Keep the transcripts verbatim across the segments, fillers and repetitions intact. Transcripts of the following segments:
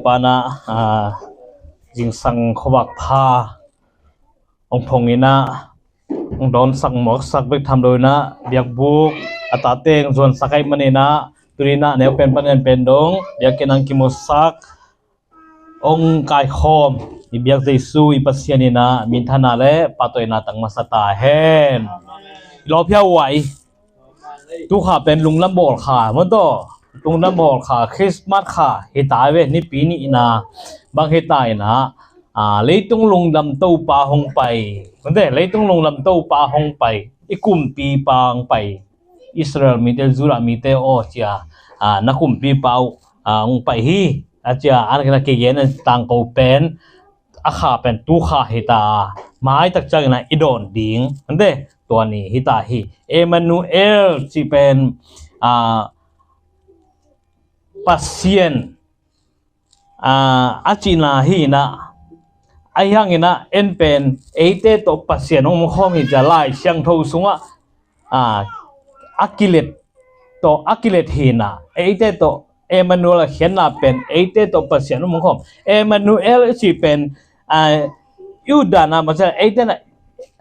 Pa in ah, ah, zingsang khuavak pha hong phong in ah, hong dawnsak mawksak bek tham lo in ah, biakbuk a tate hong zuansak ahih manin ah, tuni in ah neu pen pan en pen dong biakinn ah hong kimusak, hong kaikhawm i biak Jesu i Pasian in ah minthanna le pahtawina tang masa ta hen. I lawpia uai, tu kha pen lungdam bawl kha, maw taw, lungdam bawl kha, Christmas kha hi ta ve, nipi nihna bang hi ta in ah, ah, leitung lungdam Topa hong pai, maw taw, leitung lungdam Topa hong pai, i kumpipa hong pai, Israel mite, Judah mite aw, ci a, ah, na kumpipa uh, ah, hong pai hi, a ci a, a na kigen a tangko pen, a kha pen tu kha hi ta, maitak ciangin ah i dawn ding, maw taw, tua ni hi ta hi. Emmanuel cih pen, ah, Pasian, ah, a cihna hi in ah, ahi hangin ah en pen eite tawh Pasian hong om khawm hi ci a, Lai Siangtho sungah, ah, a kilet tawh, a kilet hi in ah, eite tawh Emmanuel a khiatna pen eite tawh Pasian hong om khawm. Emmanuel i cih pen, ah, i utdan ah, bang ci, eite in ah,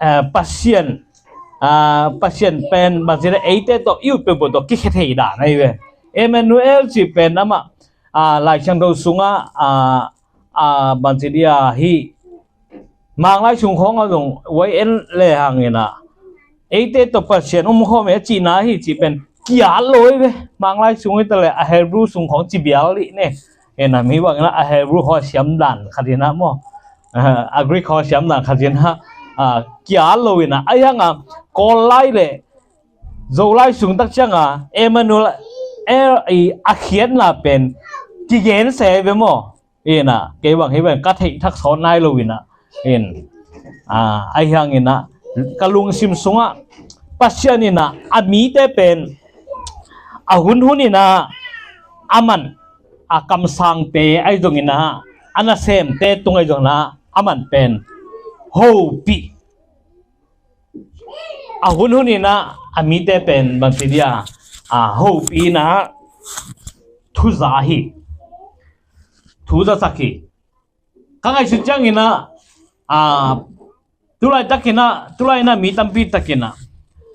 ah, Pasian, ah, Pasian pen, bang ci, eite tawh i ut peuhpeuh tawh kikhe thei dan ahi ve. Emmanuel cih pen amah, ah, Lai Siangtho sungah, ah, ah, bang ci dia hi, Manglai sung khawng ah zong uai en le hangin ah, eite tawh Pasian om khawm hi a cihna hi cih pen kiat lo hi ve. Manglai sung hi ta leh a Hebrew sung khawng ci bial dih ne. Hi in ah, mi bangin ah a Hebrew khawng a siam dan khat hi in ah maw, ah, a Greek khawng a siam dan khat hi in ah, ah, kiat lo in ah, ahi hang a Kawl lai le Zolai sung tak ciang a Emmanuel, eh, i a khiatna pen kigen se ve maw. Hi in ah, kei bang hi pen ka theih thak sawt nai lo in ah, hi in, ah, ahi hangin ah ka lungsim sungah Pasian in ah a mite pen a hunhun in ah a man, a kamsangte ahi zongin ah, a nasemte tung ahi zongin ah a man pen hopih, a hunhun in ah a mite pen bang ci dia, ah, hopih in ah thu za hi, thu zasak hi. Ka ngaihsut ciangin ah, ah, tulaitak in ah, tulai in ah mi tampi tak in ah,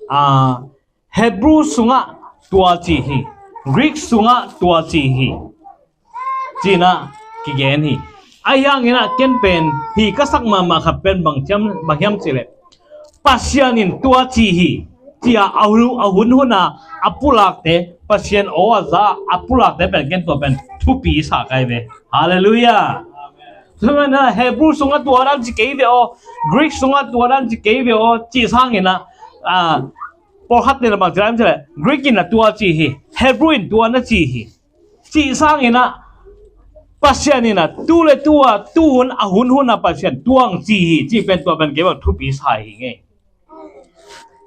ah, Hebrew sungah tua ci hi, Greek sungah tua ci hi, ci in ah kigen hi. Ahi hangin ah ken pen hi ka sak mahmah khat pen bang hiam, bang hiam cih leh, Pasian in tua ci hi, ci a a hun, a hunhun a a pulakte, Pasian aw a za a pulakte pen ken tua pen thupi sa ka hi ve. Halleluiah. Tua manin ah Hebrew sungah tua dan ci kei ve aw, Greek sungah tua dan ci kei ve aw, cih sangin ah, ah, pawlkhat in ah bang ci lai hiam cih leh, Greek in ah tua ci hi, Hebrew in tua na ci hi, cih sangin ah Pasian in ah tu le tu a, tu hun a, hunhun a Pasian tua hong ci hi, cih pen tua pen kei bang thupi sa hi ing ei.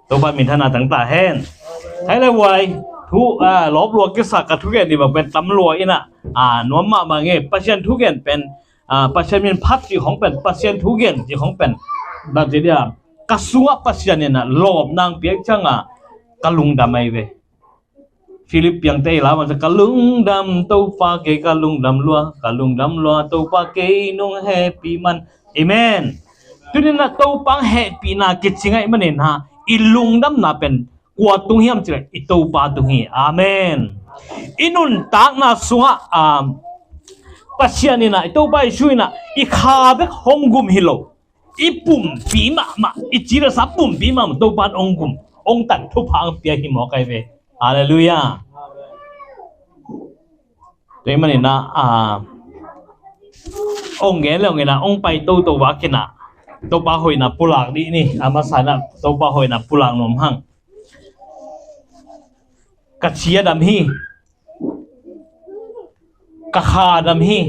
Topa minthanna tang ta hen. Hai le uai, thu, ah, lawp lua kisa ka thugen ding bang pen tam lua in ah, ah, nuam mahmah ing ei. Pasian thugen pen, ah, Pasian min phat cih khawng pen, Pasian thugen cih khawng pen, bang ci dia, ka sungah Pasian in ah lawp nang piak ciang a ka lungdam ahi ve. Philip piangte i la man, ka lungdam Topa kei ka lungdam lua, ka lungdam lua Topa kei nong hehpih man. Amen. Tuni in ah Topa hong hehpihna kicing ahih manin ah i lungdamna pen kua tung hiam cih leh i Topa tung hi. Amen. I nuntakna sungah, ah, Pasian in ah, i Topa Jesu in ah i kha bek hong gum hi lo, i pumpi mahmah, i ci le sa pumpi mahmah Topa in hong gum, hong tan thupha hong pia hi mawk ahi ve. Halleluiah. Tua ahih manin ah, ah, hong gen le hong in ah, hong pai toto vak in ah, Topa hoihna pulak dih ni. A masa in ah Topa hoihna pulak nuam hang. Ka ci a dam hi, ka kha a dam hi,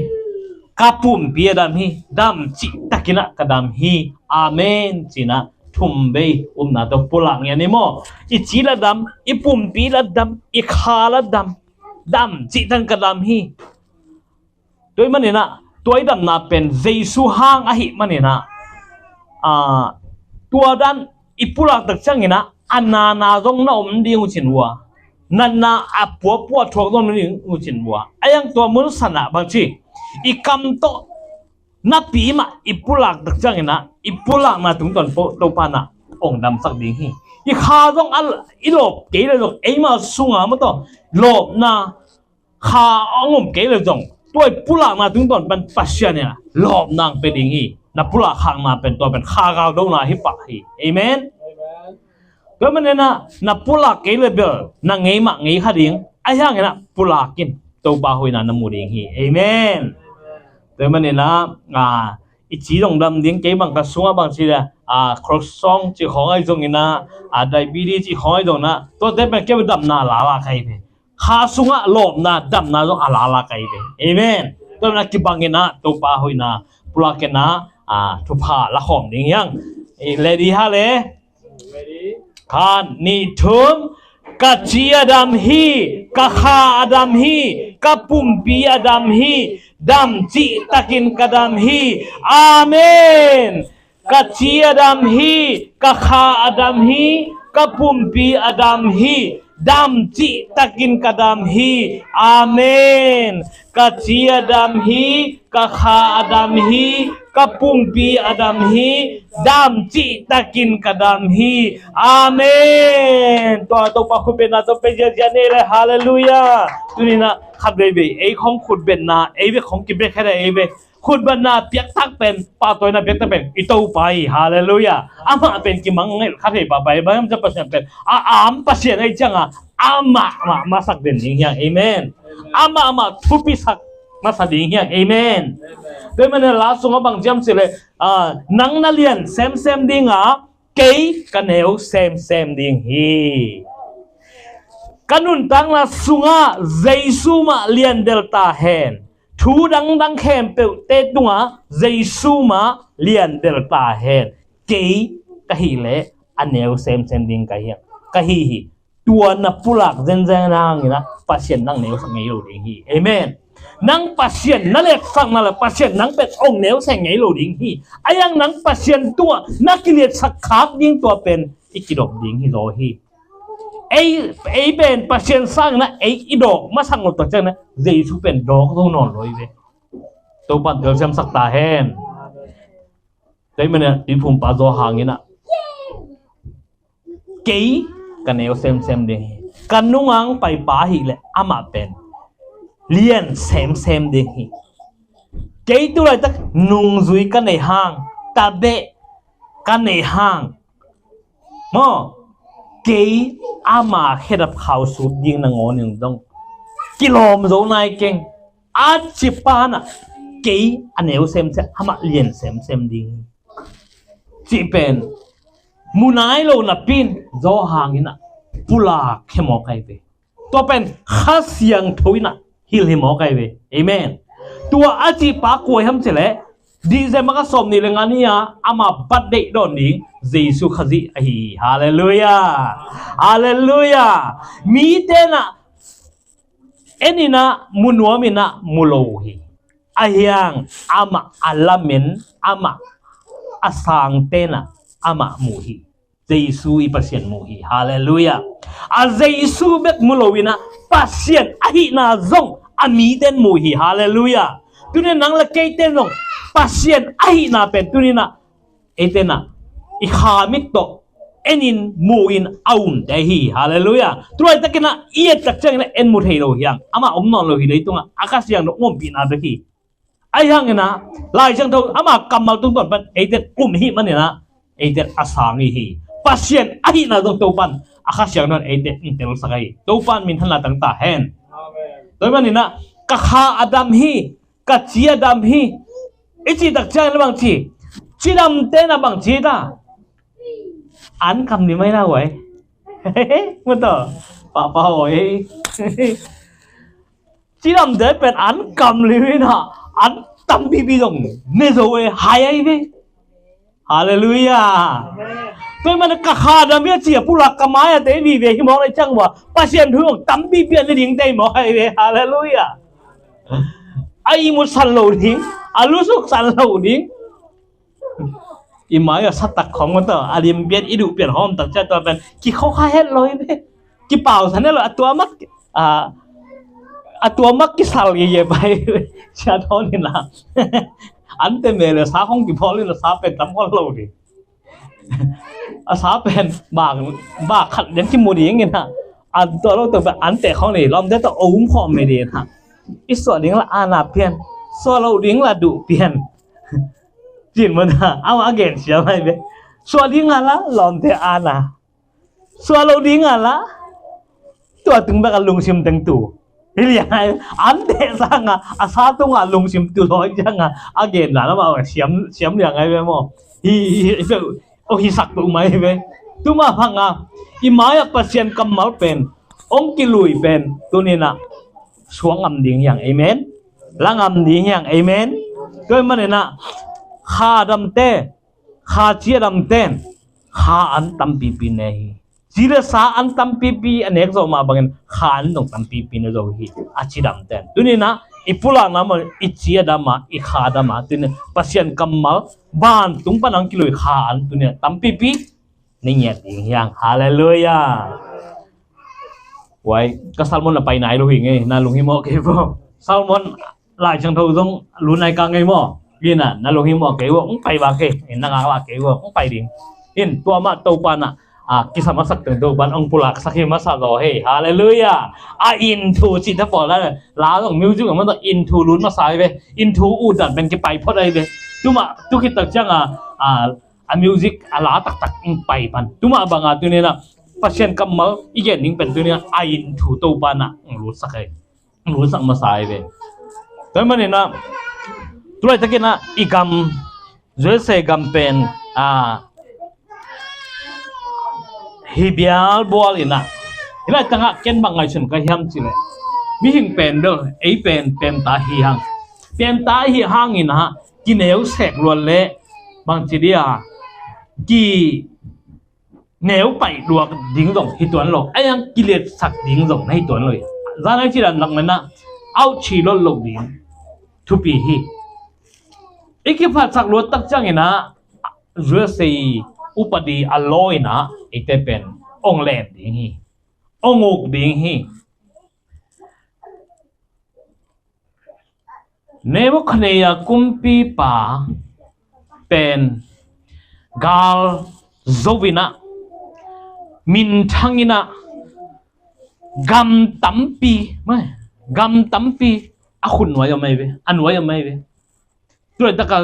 ka pumpi a dam hi, dam cihtak in ah ka dam hi. Amen. Ci in ah thum vei upna tawh pulak ngiat ni maw. I ci la dam, i pumpi la dam, i kha la dam, dam cihtak in ka dam hi. Tua ahih manin ah, tua i damna pen Jesu hang ahih manin ah, ah, tua dan i pulak tak ciangin ah, a nana zong na om ding uh cin uh a, natna a puapua thuak zong na om ding uh cin uh a. Ahi hang tua mun san ah bang ci, i kam tawh napi mah i pulak tak ciangin ah, i pulakna tungtawn pawh Topa in ah hong damsak ding hi. I kha zong a, i lawp kei le zong, eima sunga mah tawh lawpna kha a hong om kei le zong, tua i pulakna tungtawn pen Pasian in ah lawpna hong pia ding hi. Na pulak khakna pen tua pen kha galdona hi pah hi. Amen. Amen. Tua manin ah na pulak kei le bel na ngei mah ngei kha ding. Ahi hangin ah pulak in, Topa hoihna na mu ding hi. Amen. Tua manin ah, ah, i ci zong dam ding, kei bang ka sungah bang ci le, ah, croissant ci khawng ahi zongin ah, ah, diabetes ci khawng ahi zongin ah, tuate pen kei damna lala ka hi ve. Kha sungah lawpna damna zong a lala ka hi ve. Amen. Tua manin ah kibangin ah Topa hoihna pulak in ah, ah, thupha la khawm ding hi hang. Eh, ready ha le? Khat, nih, thum. Ka ci a dam hi, ka kha a dam hi, ka pumpi a dam hi, dam cihtakin ka dam hi. Amen. Ka ci a dam hi, ka kha a dam hi, ka pumpi a dam hi, dam cihtakin ka dam hi. Amen. Ka ci a dam hi, ka kha a dam hi, ka pumpi a dam hi, dam cihtakin ka dam hi. Amen. Tua Topa khutbetna tawh pia ziazia ni le. Halleluiah. Tuni-in ah khat veivei ei khawng khutbetna, ei bek khawng kibekhet a, ei bek khutbetna piaktak pen, pahtawina piaktak pen i Topa hi. Halleluiah. Amah pen kimang ngei khat hi. Bang hang hiam cih leh Pasian pen a am Pasian ahih ciangin amah mah masak den ding hi hang. Amen. Amah mah thupisak masa ding hi hang. Amen. Tua manin la sungah bang ci hiam cih leh, ah, nang na lian semsem ding a, kei ka neu semsem ding hi. Ka nuntakna sungah Jesu mah liandel ta hen. Thu dangdang khempeuhte tungah Jesu mah liandel ta hen. Kei ka hih leh a neu semsem ding ka hi, ka hi hi. Tua na pulak zenzen hangin ah Pasian nang neusak ngei lo ding hi. Amen. Nang Pasian na liatsakna le Pasian nang pen hong neusak ngei lo ding hi. Ahi hang nang Pasian tungah na kiliatsak khak ding tua pen i kidop ding hi zaw hi. Ei, ei pen Pasian sangin ah ei i dawk masak lo tak ciangin ah Jesu pen dawk zo nawn lo hi ve. Topa'n telsiamsak ta hen. Tua manin ah i phumpa Johan in ah, kei ka neu semsem ding hi. Ka nungah paipa ahih leh amah pen lian semsem ding hi. Kei tu laitak nungzui ka neih hang, tabeh ka neih hang maw, kei ama khedap khausup ding nangawnin zong kilawm zo nai keng. A cipa in ah kei a neu semsem, amah lian semsem ding hi cih pen mu nai lo napi-in Johan in ah pulak hi mawk ahi ve. Tua pen Kha Siangtho in ah hilh hi mawk ahi ve. Amen. Tua a cihpa kua hiam cih leh December kha sawmnih le nga ni-a ama birthday dawn ding Jesu Khazih ahi hi. Halleluiah. Halleluiah. Mite in ah en in ah mu nuam in ah mu lo uh hi. Ahi hang amah a lamen, amah a sangte in ah amah mu hi. Jesu i Pasian mu hi. Halleluiah. A Jesu bek mu lo in ah Pasian ahihna zong a mite in mu hi. Halleluiah. Tuni-in nang le keite in zong Pasian ahihna pen tuni-in ah eite in ah i kha mit tawh en in mu in a umte hi. Halleluiah. Tu laitakin ah i et tak ciangin ah en mu thei lo hi hang. Amah om nawn lo hi, leitungah a Kha Siangtho ompihna bek hi. Ahi hangin ah Lai Siangtho ama kammal tungtawn pan eite um ahih manin ah eite a sang hi hi. Pasian ahihna zong Topa'n a Kha Siangtho in eite hong telsak hi. Topa'n minthanna tang ta hen. Amen. Tua manin ah ka kha a dam hi, ka ci a dam hi i cih tak ciangin bang ci, cidamte in ah bang ci ta? An kam ni mai na huai. Mataw, papa huai. Cidamte pen an kam limin ah an tampipi zong ne zo e, hai ahi ve. Halleluiah. Tua ahih manin ka kha dam hi a ci a pulak ka mai-a te vive hi mawk le ciang ua Pasian thu zong tampipi a ne ding te hi mawk ahi ve. Halleluiah. A ihmut san lo ding, a lusuk san lo ding. I mai-a satak khawng mataw, a limpian i duhpian hawm tak ciang tua pen kikhawkha het lo hi ve. Kipausan het lo, a tua mak, a, a tua mak kisal ye ye pai. Sia thawn in a, ante me le sa hong kipawl in a sa pen tam khol lo ding. A sa pen bak, bak khat lian kimu ding in a, an tua lo tua pen ante khong ni lawmte tawh a um khawm me ding in a. I suah ding la ana pian, suah lo ding la duh pian. Cin mun a, ama a gen sia mai be. Suah ding a la lawmte ana, suah lo ding a la tua tung bek a lungsim teng tu. Hi liang ai, ante sang a, a sa tung a lungsim tu lo hi liang a, a gen dan amah siam, siam liang ai be maw. Hi, hi, hi, hi, oh, hi sak tu mai be. Tuma bang a, i mai a Pasian kammal pen, ong kilui pen, tuni in a, suang ngam ding hiang, amen. La ngam ding hiang, amen. Tua man in a, kha damte, kha cia damten kha an tampipi ne hi. Ci le sa an tampipi a nek zawh mah bangin kha an dong tampipi ne zo hi. A ci damten. Tuni in a i pulakna mah i cia dam a, i kha dam a. Tuni in Pasian kammal vantung pan ang kilui kha an tuni in a tampipi ne ngiat ding hiang. Halleluiah. Wai, ka sermon a pai nai lo hi ngei, na lunghimawh kei vo. Sermon Lai Siangtho zong lu nai ka ngei maw. Ina, na lunghimawh kei vo, ong pai ba kei. In na ngak la kei vo, ong pai ding. In tua mah Topa na, a, kisam a sak teng Topa na ong pulak sak hi masa zaw hei. Halleluiah. A inn thu ci ta pawl la, la zong music a man ta inn thu lut masa hi ve. Inn thu u dan pen kipai phot ahi ve. Tuma, tu khit tak ciang a, a, a music a la taktak ong pai pan. Tuma bang a tuni in a Pasian kammal i gen ding pen tuni in a inn thu Topa na ong lut sak hi. Ong lut sak masa hi ve. Tua man in a, tu laitak in a i gam, U S A gam pen, a, hi bial bual in a. Hi laitak a ken bang ngaihsun ka hiam ci le, mihing pen bel, ei pen, pen ta hi hang. Pen ta hi hang in a, kineu sek luat le, bang ci dia, ki neu pai luak ding zong hi tuan lo. Ai ang kiliatsak ding zong na hi tuan lo. Zan ai ci dan lak man a, auchi lot lo ding thupi hi. I kiphatsak luat tak ciang in a, U S A upadi a law in a, eite pen ong len ding hi. Ong uk ding hi. Nebuchadnezzar kumpipa pen gal zo in a, minthang in a, gam tampi, mai, gam tampi a khut nuai a mai ve, a nuai a mai ve. Tu laitak a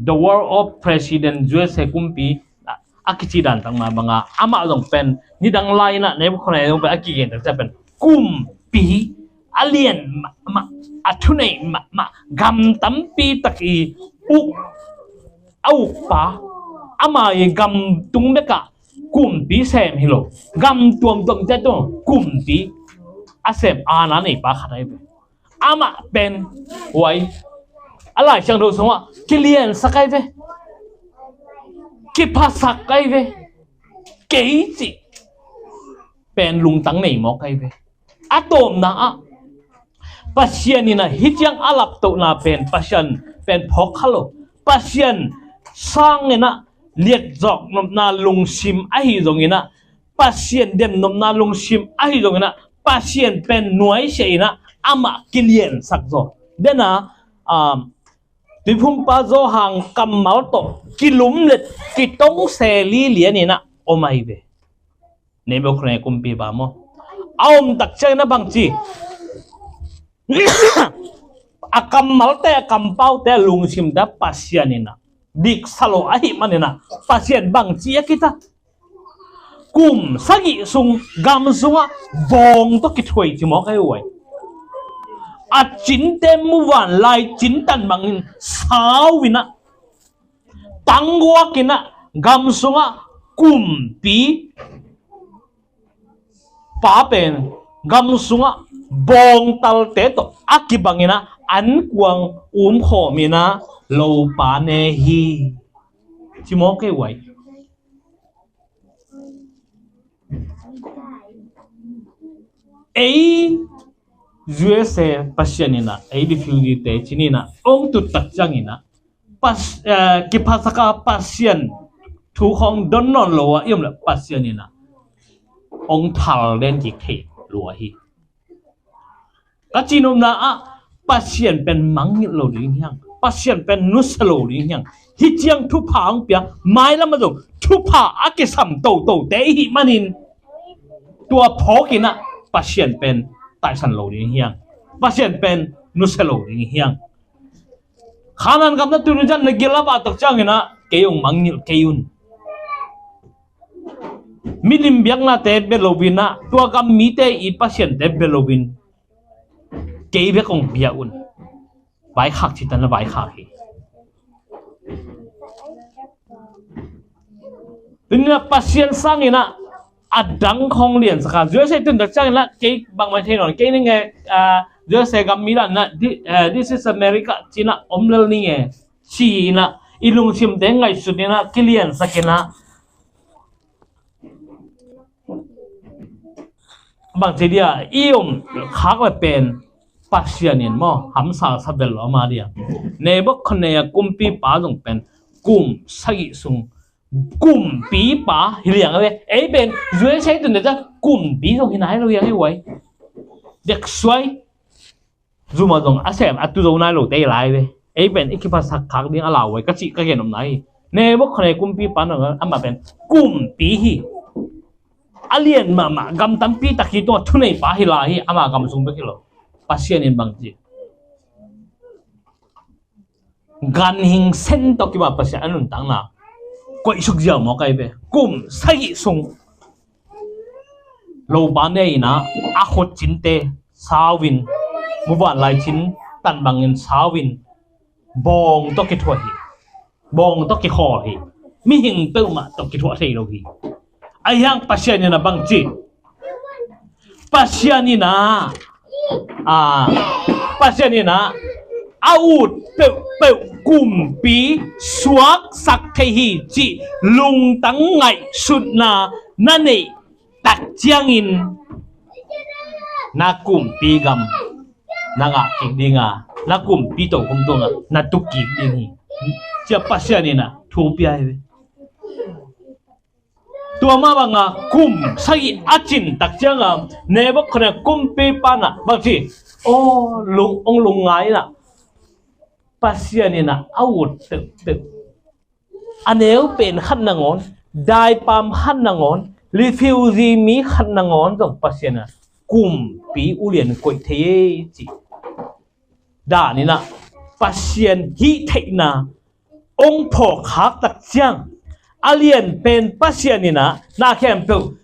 The World of President, U S A kumpi a, a kici dan tak mah bang a, amah zong pen nidang lai in a Nebuchadnezzar zong pen a kigen tak ciang pen kumpi a lian mahmah, a thuneih mahmah, gam tampi tak i uk, a ukpa, ama i gam tung bek a kumpi sem hi lo, gam tuamtuam te tung kumpi a sem, ana neipa khat ahi ve. Amah pen, huai, a Lai Siangtho sungah kiliansak ahi ve. Kiphasak ahi ve. Kei cih pen lungtang nei mawk ahi ve. A tawpna ah Pasian in a hih ciang a laptohna pen, Pasian pen phawk kha lo. Pasian sang in a liatzawk nopna lungsim ahi zong in a, Pasian dem nopna lungsim ahi zong in a, Pasian pen nuaisiah in a, amah kiliansak zaw. Den a, um, Tuiphumpa Johan kammal tawh kilumlet, kitongse lilian in a om ahi ve. Nebuchadnezzar kumpipa maw. A om tak ciang in a bangci, a kammalte, a kampaute, a lungsimte Pasian in a diksa lo ahih man in a, Pasian bangci a kita. Kum sagih sung gam sungah bawng tawh kithuai ci mawk ahi uh ai. A cinte muvanlai cintan bangin sau in a, tangguak in a, gam sungah kumpipa pen gam sungah bawngtalte tawh a kibang in a, ankuang umkhawm in a, lopa ne hi ci mawk ahi uh ai. Ei U S A Pasian in a, ei refugee te ci ni in a, ong tut tak ciang in a, Pas-, eh, kiphasak a Pasian thu khawng don nawn lo a i om leh Pasian in a ong thal den kik thei lua hi. Ka cihnopna ah Pasian pen mangngilh lo ding hiang, Pasian pen nusia lo ding hiang. Hih ciang thupha hong pia, mailam ah zong thupha a kisam totote i hih manin, tua phawk in ah Pasian pen taisan lo ding hiang, Pasian pen nusia lo ding hiang. Khanaan gam na tun uh ciang na gil a vah tak ciangin ah kei hong mangngilh kei un. Milim biaknate bia lo in ah, tua gam mite i pasiante bia lo in, kei bek hong bia un. Vaikhak cih tan a vaikhak hi. Tuni-in ah Pasian sangin ah a dang khawng liansak a, U S A tun tak ciangin ah kei bangmah thei nawn kei ning e, ah, U S A gam mi dan in ah, thi-, eh, this is America ci-in ah om lel ning e, ci-in ah i lungsimte ngaihsut in ah kiliansak in ah, bangci dia i om khak le pen Pasian in maw hamsa sa bel lo ama dia. Nebuchadnezzar kumpipa zong pen kum sagih sung kumpipa hi liang a ve. Ei pen U S A tun tak ciang kumpi zong hi nai lo hiang hi uai. Dek suai. Zumah zong a sem a tu zo nai lote hi lai ve. Ei pen i kiphatsak khak ding a lau uai ka cih ka gen om nai hi. Nebuchadnezzar kumpipa nang amah pen kumpi hi. A lian mahmah gam tampi tak hi tungah thuneipa hi lai hi, ama gam sung bek hi lo. Pasian in bangci ganhing sen tawh kibang Pasian a nuntakna koihsuk ziau mawk ahi ve. Kum sagih sung lopa ne in ah a khut cinte sau in, muvanlai cin tan bangin sau in, bawng tawh kithuah hi. Bawng tawh kikhawl hi. Mihing peuhmah tawh kithuah thei lo hi. Ahi hang Pasian in ah bangci, Pasian in ah, a, Pasian in ah a ut peuhpeuh kumpi suaksak thei hi cih lungtang ngaihsutna na neih tak ciangin na kumpi gam na ngah kik ding a, na kumpi tokhom tungah na tu kik ding hi. Cia Pasian in ah thu pia hi ve. Tua mah bangah kum sagih a cin tak ciangah Nebuchadnezzar kumpipa in ah bangci, aw, lung, hong lungngai in ah Pasian in ah a ut peuhpeuh, a neu pen khat nangawn, daipam khat nangawn, refugee mi khat nangawn zong Pasian in ah kumpi ulian koih thei ei ci. Dan in ah Pasian hih theihna hong phawk khak tak ciang, a lian pen Pasian in ah na khempeuh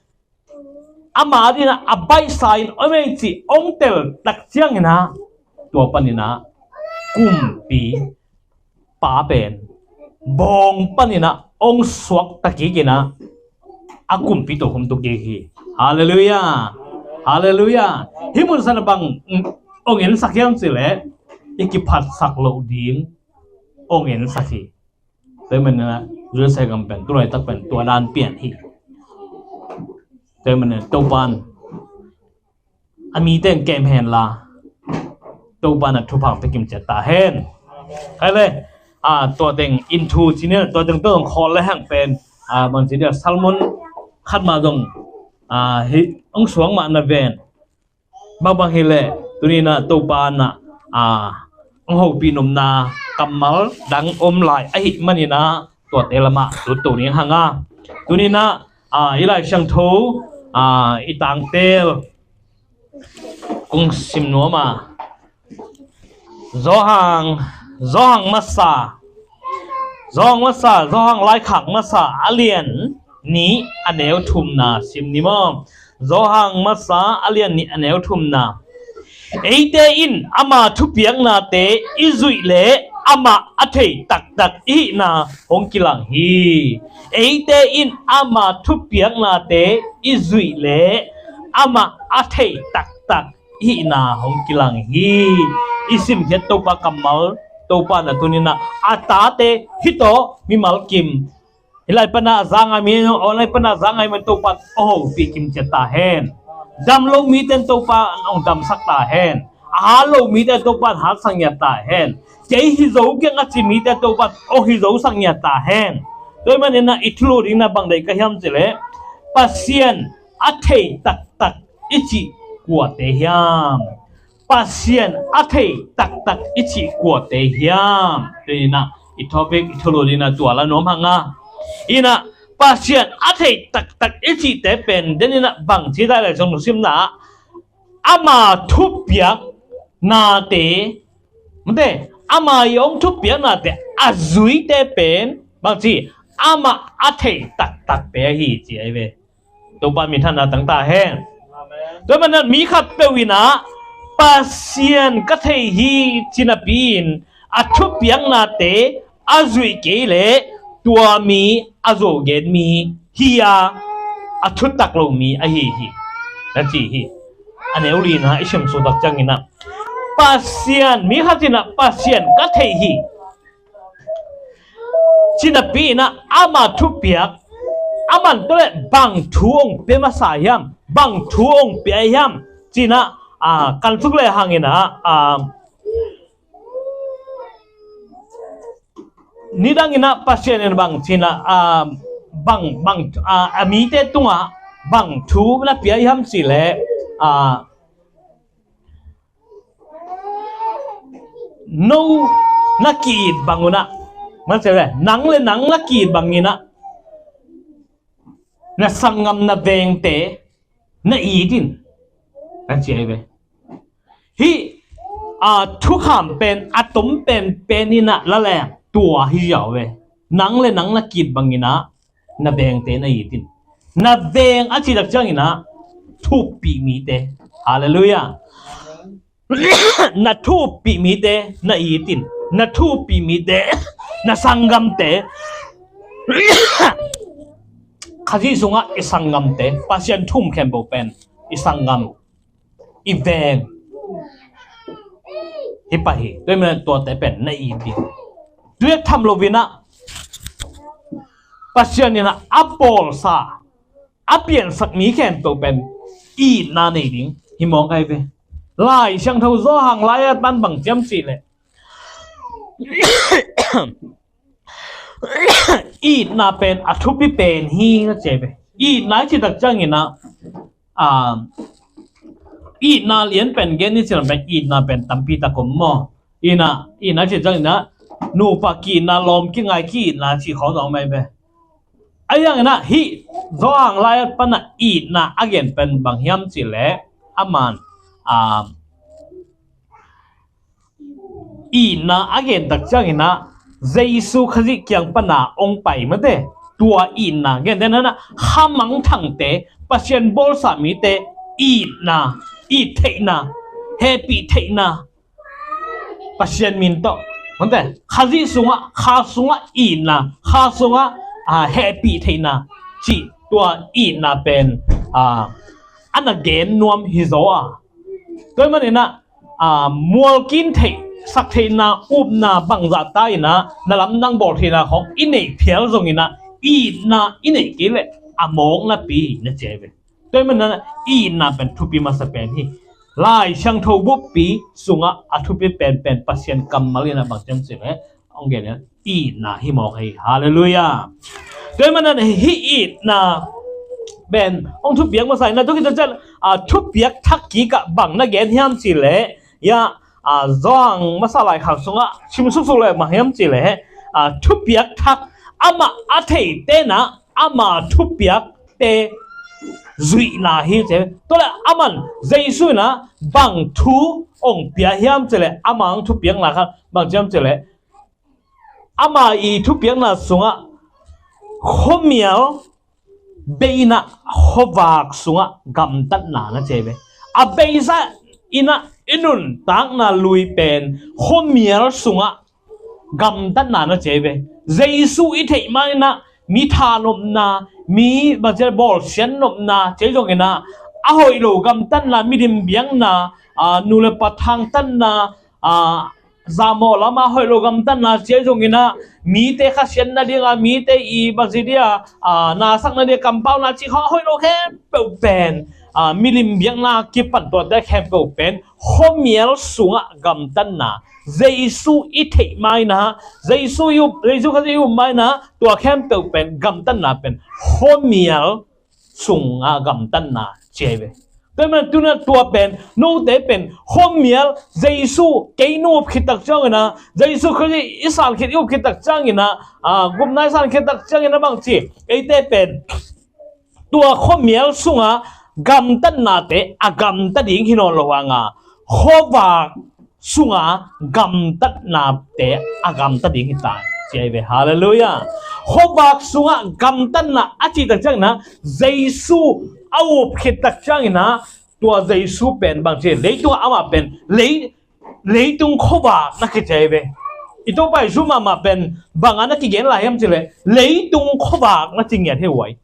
ama dingin ah a baihsa in om ei cih hong tel tak ciangin ah, tua panin ah kumpipa pen bawng panin ah hong suak ta kik in ah, a kumpi tokhom tu kik hi. Halleluiah. Halleluiah. Hih mun san a bang, mm, hong ensak hiam cih leh i kiphatsak loh ding hong ensak hi. Tua ahih manin ah U S A gam pen tu laitak pen tua dan pian hi. Tua ahih manin ah Topa'n a mite in kem hen la, Topa'n a thupha pia kim ciat ta hen. Khai le, a, tua teng in thu ci ni, tua teng tua zong khawl le hang pen, a, bangci dia Salmon khat mah zong, a, hi, hong suang mah na ven. Bangbang hi leh, tuni-in ah Topa'n ah, a, hong hopih nopna kammal dang om lai ahih manin ah tuate lamah lut to ning hang a. Tuni-in ah, a, i Lai Siangtho, a, i tangtel kong sim nuam a. Johan, Johan masa, Johan masa, Johan laikhak masa a lian nih a neu thumna sim ni maw. Johan masa a lian nih a neu thumna. Eite in ama thupiaknate i zuih leh amah a thei taktak i hihna hong kilang hi. Eite in ama thupiaknate i zuih leh amah a thei taktak i hihna hong kilang hi. I simkhiat Topa kammal, Topa'n ah tuni-in ah a tate hih tawh mimal kim, hih lai pan a za ngai mi, online pan a za ngai mi Topa'n hong hopih kim ciat ta hen. Dam lo mite in Topa'n hong damsak ta hen. A hat lo mite in Topa'n hatsak ngiat ta hen. Kei hi zo keng a ci mite in Topa'n hong hi zosak ngiat ta hen. Tua ahih manin ah i thulu dingin ah bang deih ka hiam cih leh, Pasian a thei taktak i cih kuate hiam? Pasian a thei taktak i cih kuate hiam? Tuni-in ah i topic i thulu ding ah tua la nuam hang a. In ah Pasian a thei taktak i cihte pen den in ah bang ci dai lai zong lungsim na ah ama thupiaknate, mate, ama i hong thupiaknate a zuite pen bang ci, ama a thei taktakte ahi ci ahi ve. Topa minthanna tang ta hen. Amen. Tua manin ah mi khatpeuh in ah Pasian ka thei hi ci napi-in a thupiaknate a zuih kei leh tua mi a zo gen mi hi a, a thutak lo mi ahi hi, na ci hi. A neu li-in ah i sim suk tak ciangin ah Pasian, mi khat in ah Pasian ka thei hi ci napi-in ah ama thupiak, aman tua leh bang thu hong pia masa hiam, bang thu hong pia hiam ci-in ah, a, kan suk lehang in ah, a, nidang in ah Pasian in bang ci-in ah, a, bang, bang, a, a mite tungah bang thu na pia hiam cih leh, a, no na ki-it bang un ah, man se le, nang le nang na ki-it bangin ah na sanggam na vengte na it in, kan ci ahi ve. Hih, a, thukham pen a tom penpen in ah la leng tua hi ziau ve. Nang le nang na ki-it bangin ah na vengte na it in. Na veng a cih tak ciangin ah thuppih mite. Halleluiah. Na thuppih mite na it in, na thuppih mite na sanggamte. Khazih sungah i sanggamte, Pasian thu-um khempeuh pen i sanggam, i veng hi pah hi. Tua ahih manin tuate pen na it ding. Tua tham lo-in ah Pasian in ah a bawlsa, a piansak mi khempeuh pen itna nei ding hi mawk ahi ve. Lai Siangtho Johan lai-at pan bang ci hiam cih leh, itna pen a thupi pen hi, na ci ahi ve. Itna i cih tak ciangin ah, a, itna lian pen gen i cih lam pen itna pen tampi tak om maw. In ah, itna i cih tak ciangin ah nupa ki-itna, lawm kingai ki-itna cih khawng zong om ahi ve. Ahi zongin ah hih Johan lai-at pan ah itna a gen pen bang hiam cih leh, aman, a, itna a gen tak ciangin ah Jesu Khazih kiang pan ah hong pai mate, tua itna gen den ah, khamangthangte, Pasian bawlsa mite itna, it theihna, hehpih theihna, Pasian min tawh, mate, Khazih sungah, kha sungah itna, kha sungah, a, hehpih theihna cih tua itna pen, a, a na gen nuam hi zaw a. Tua ahih manin ah, a, mualkin theih, sak theihna, upna bangzah ta in ah na lamdang bawl theihna khawng i neih phial zongin ah itna i neih kei leh a mawk napi hi, na ci ahi ve. Tua ahih manin ah itna pen thupi masa pen hi. Lai Siangtho buppi sungah a thupi penpen Pasian kammal in ah bang ci hiam cih leh, hong gen in ah itna hi mawk hi. Halleluiah. Tua ahih manin ah hih itna pen hong thupiak masa in ah, tua khit ciang, a, thupiak thak kik ah bang na gen hiam cih leh, ya, a, Johan masa laikhak sungah sim suksuk leh bang hiam cih leh, a, thupiak thak, amah a theite in ah ama thupiakte zuihna hi ci. Tua leh aman Jesu in ah bang thu hong pia hiam cih leh, ama hong thupiakna khat bang ci hiam cih leh, ama i thupiakna sungah khuamial bei in ah khuavak sungah gamtatna, na ci ahi ve. A beisa in ah i nuntakna lui pen khuamial sungah gamtatna, na ci ahi ve. Jesu i theih ma in ah mi thanopna, mi bang ci a, bawlsiat nopna ci zongin ah, a hoih lo gamtatna, milim biakna, a, nu le pa thangtatna, a, zamawh lam a hoih lo gamtatna ci zongin ah, mite khasiat nading a, mite i bang ci dia, a, nasak nading a kampauna cih khawng a hoih lo khempeuh pen, a, milim biakna kipan tuate khempeuh pen khuamial sungah gamtatna. Jesu i theih ma in ah, Jesu i up, Jesu Khazih i up ma in ah, tua khempeuh pen gamtatna pen khuamial sungah gamtatna ci ahi ve. Tua man tuna tua pen, note pen khuamial Jesu kei nung up khit tak ciangin ah, Jesu Khrist i san khit i up khit tak ciangin ah, a, gupna i san khit tak ciangin ah bang ci, eite pen tua khuamial sunga gamtatnate a gamta ding hi nawn lo hanga, khuavak sunga gamtatnate a gamta ding hi ta ci ahi ve. Halleluiah. Khuavak sunga gamtatna a cih tak ciangin ah, Jesu a up khit tak ciangin ah, tua Jesu pen bang ci, leitungah amah pen lei, leitung khuavak na kici ahi ve. I Topa Jesu mahmah pen banga na kigen lai hiam cih leh, leitung khuavak na ci ngiat hi uh ahi.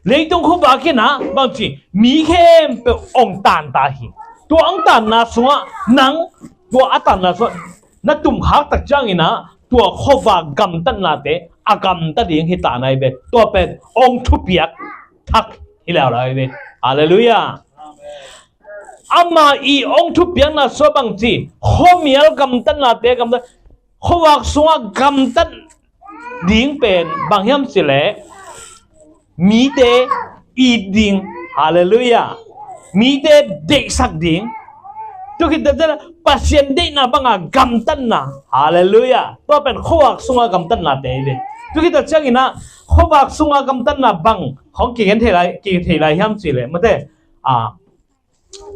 Leitung khuavak in ah bang ci, mi khempeuh hong tan ta hi. Tua hong tanna sungah nang, tua a tanna sungah na tumkhak tak ciangin ah, tua khuavak gamtatnate a gamta ding hi ta na hi ve. Tua pen hong thupiak thak hi leuleu hi ve. Halleluiah. Amah i hong thupiakna sungah bang ci, khuamial gamtatnate gamtat, khuavak sungah gamtat ding pen bang hiam cih leh, mite it ding. Halleluiah. Mite deihsak ding. Tua khit tak ciangin Pasian deihna banga gamtatna. Halleluiah. Tua pen khuavak sunga gamtatnate hi ve. Tua khit tak ciangin ah khuavak sunga gamtatna bang hong kigen thei lai, kigen thei lai hiam cih leh, mate, a,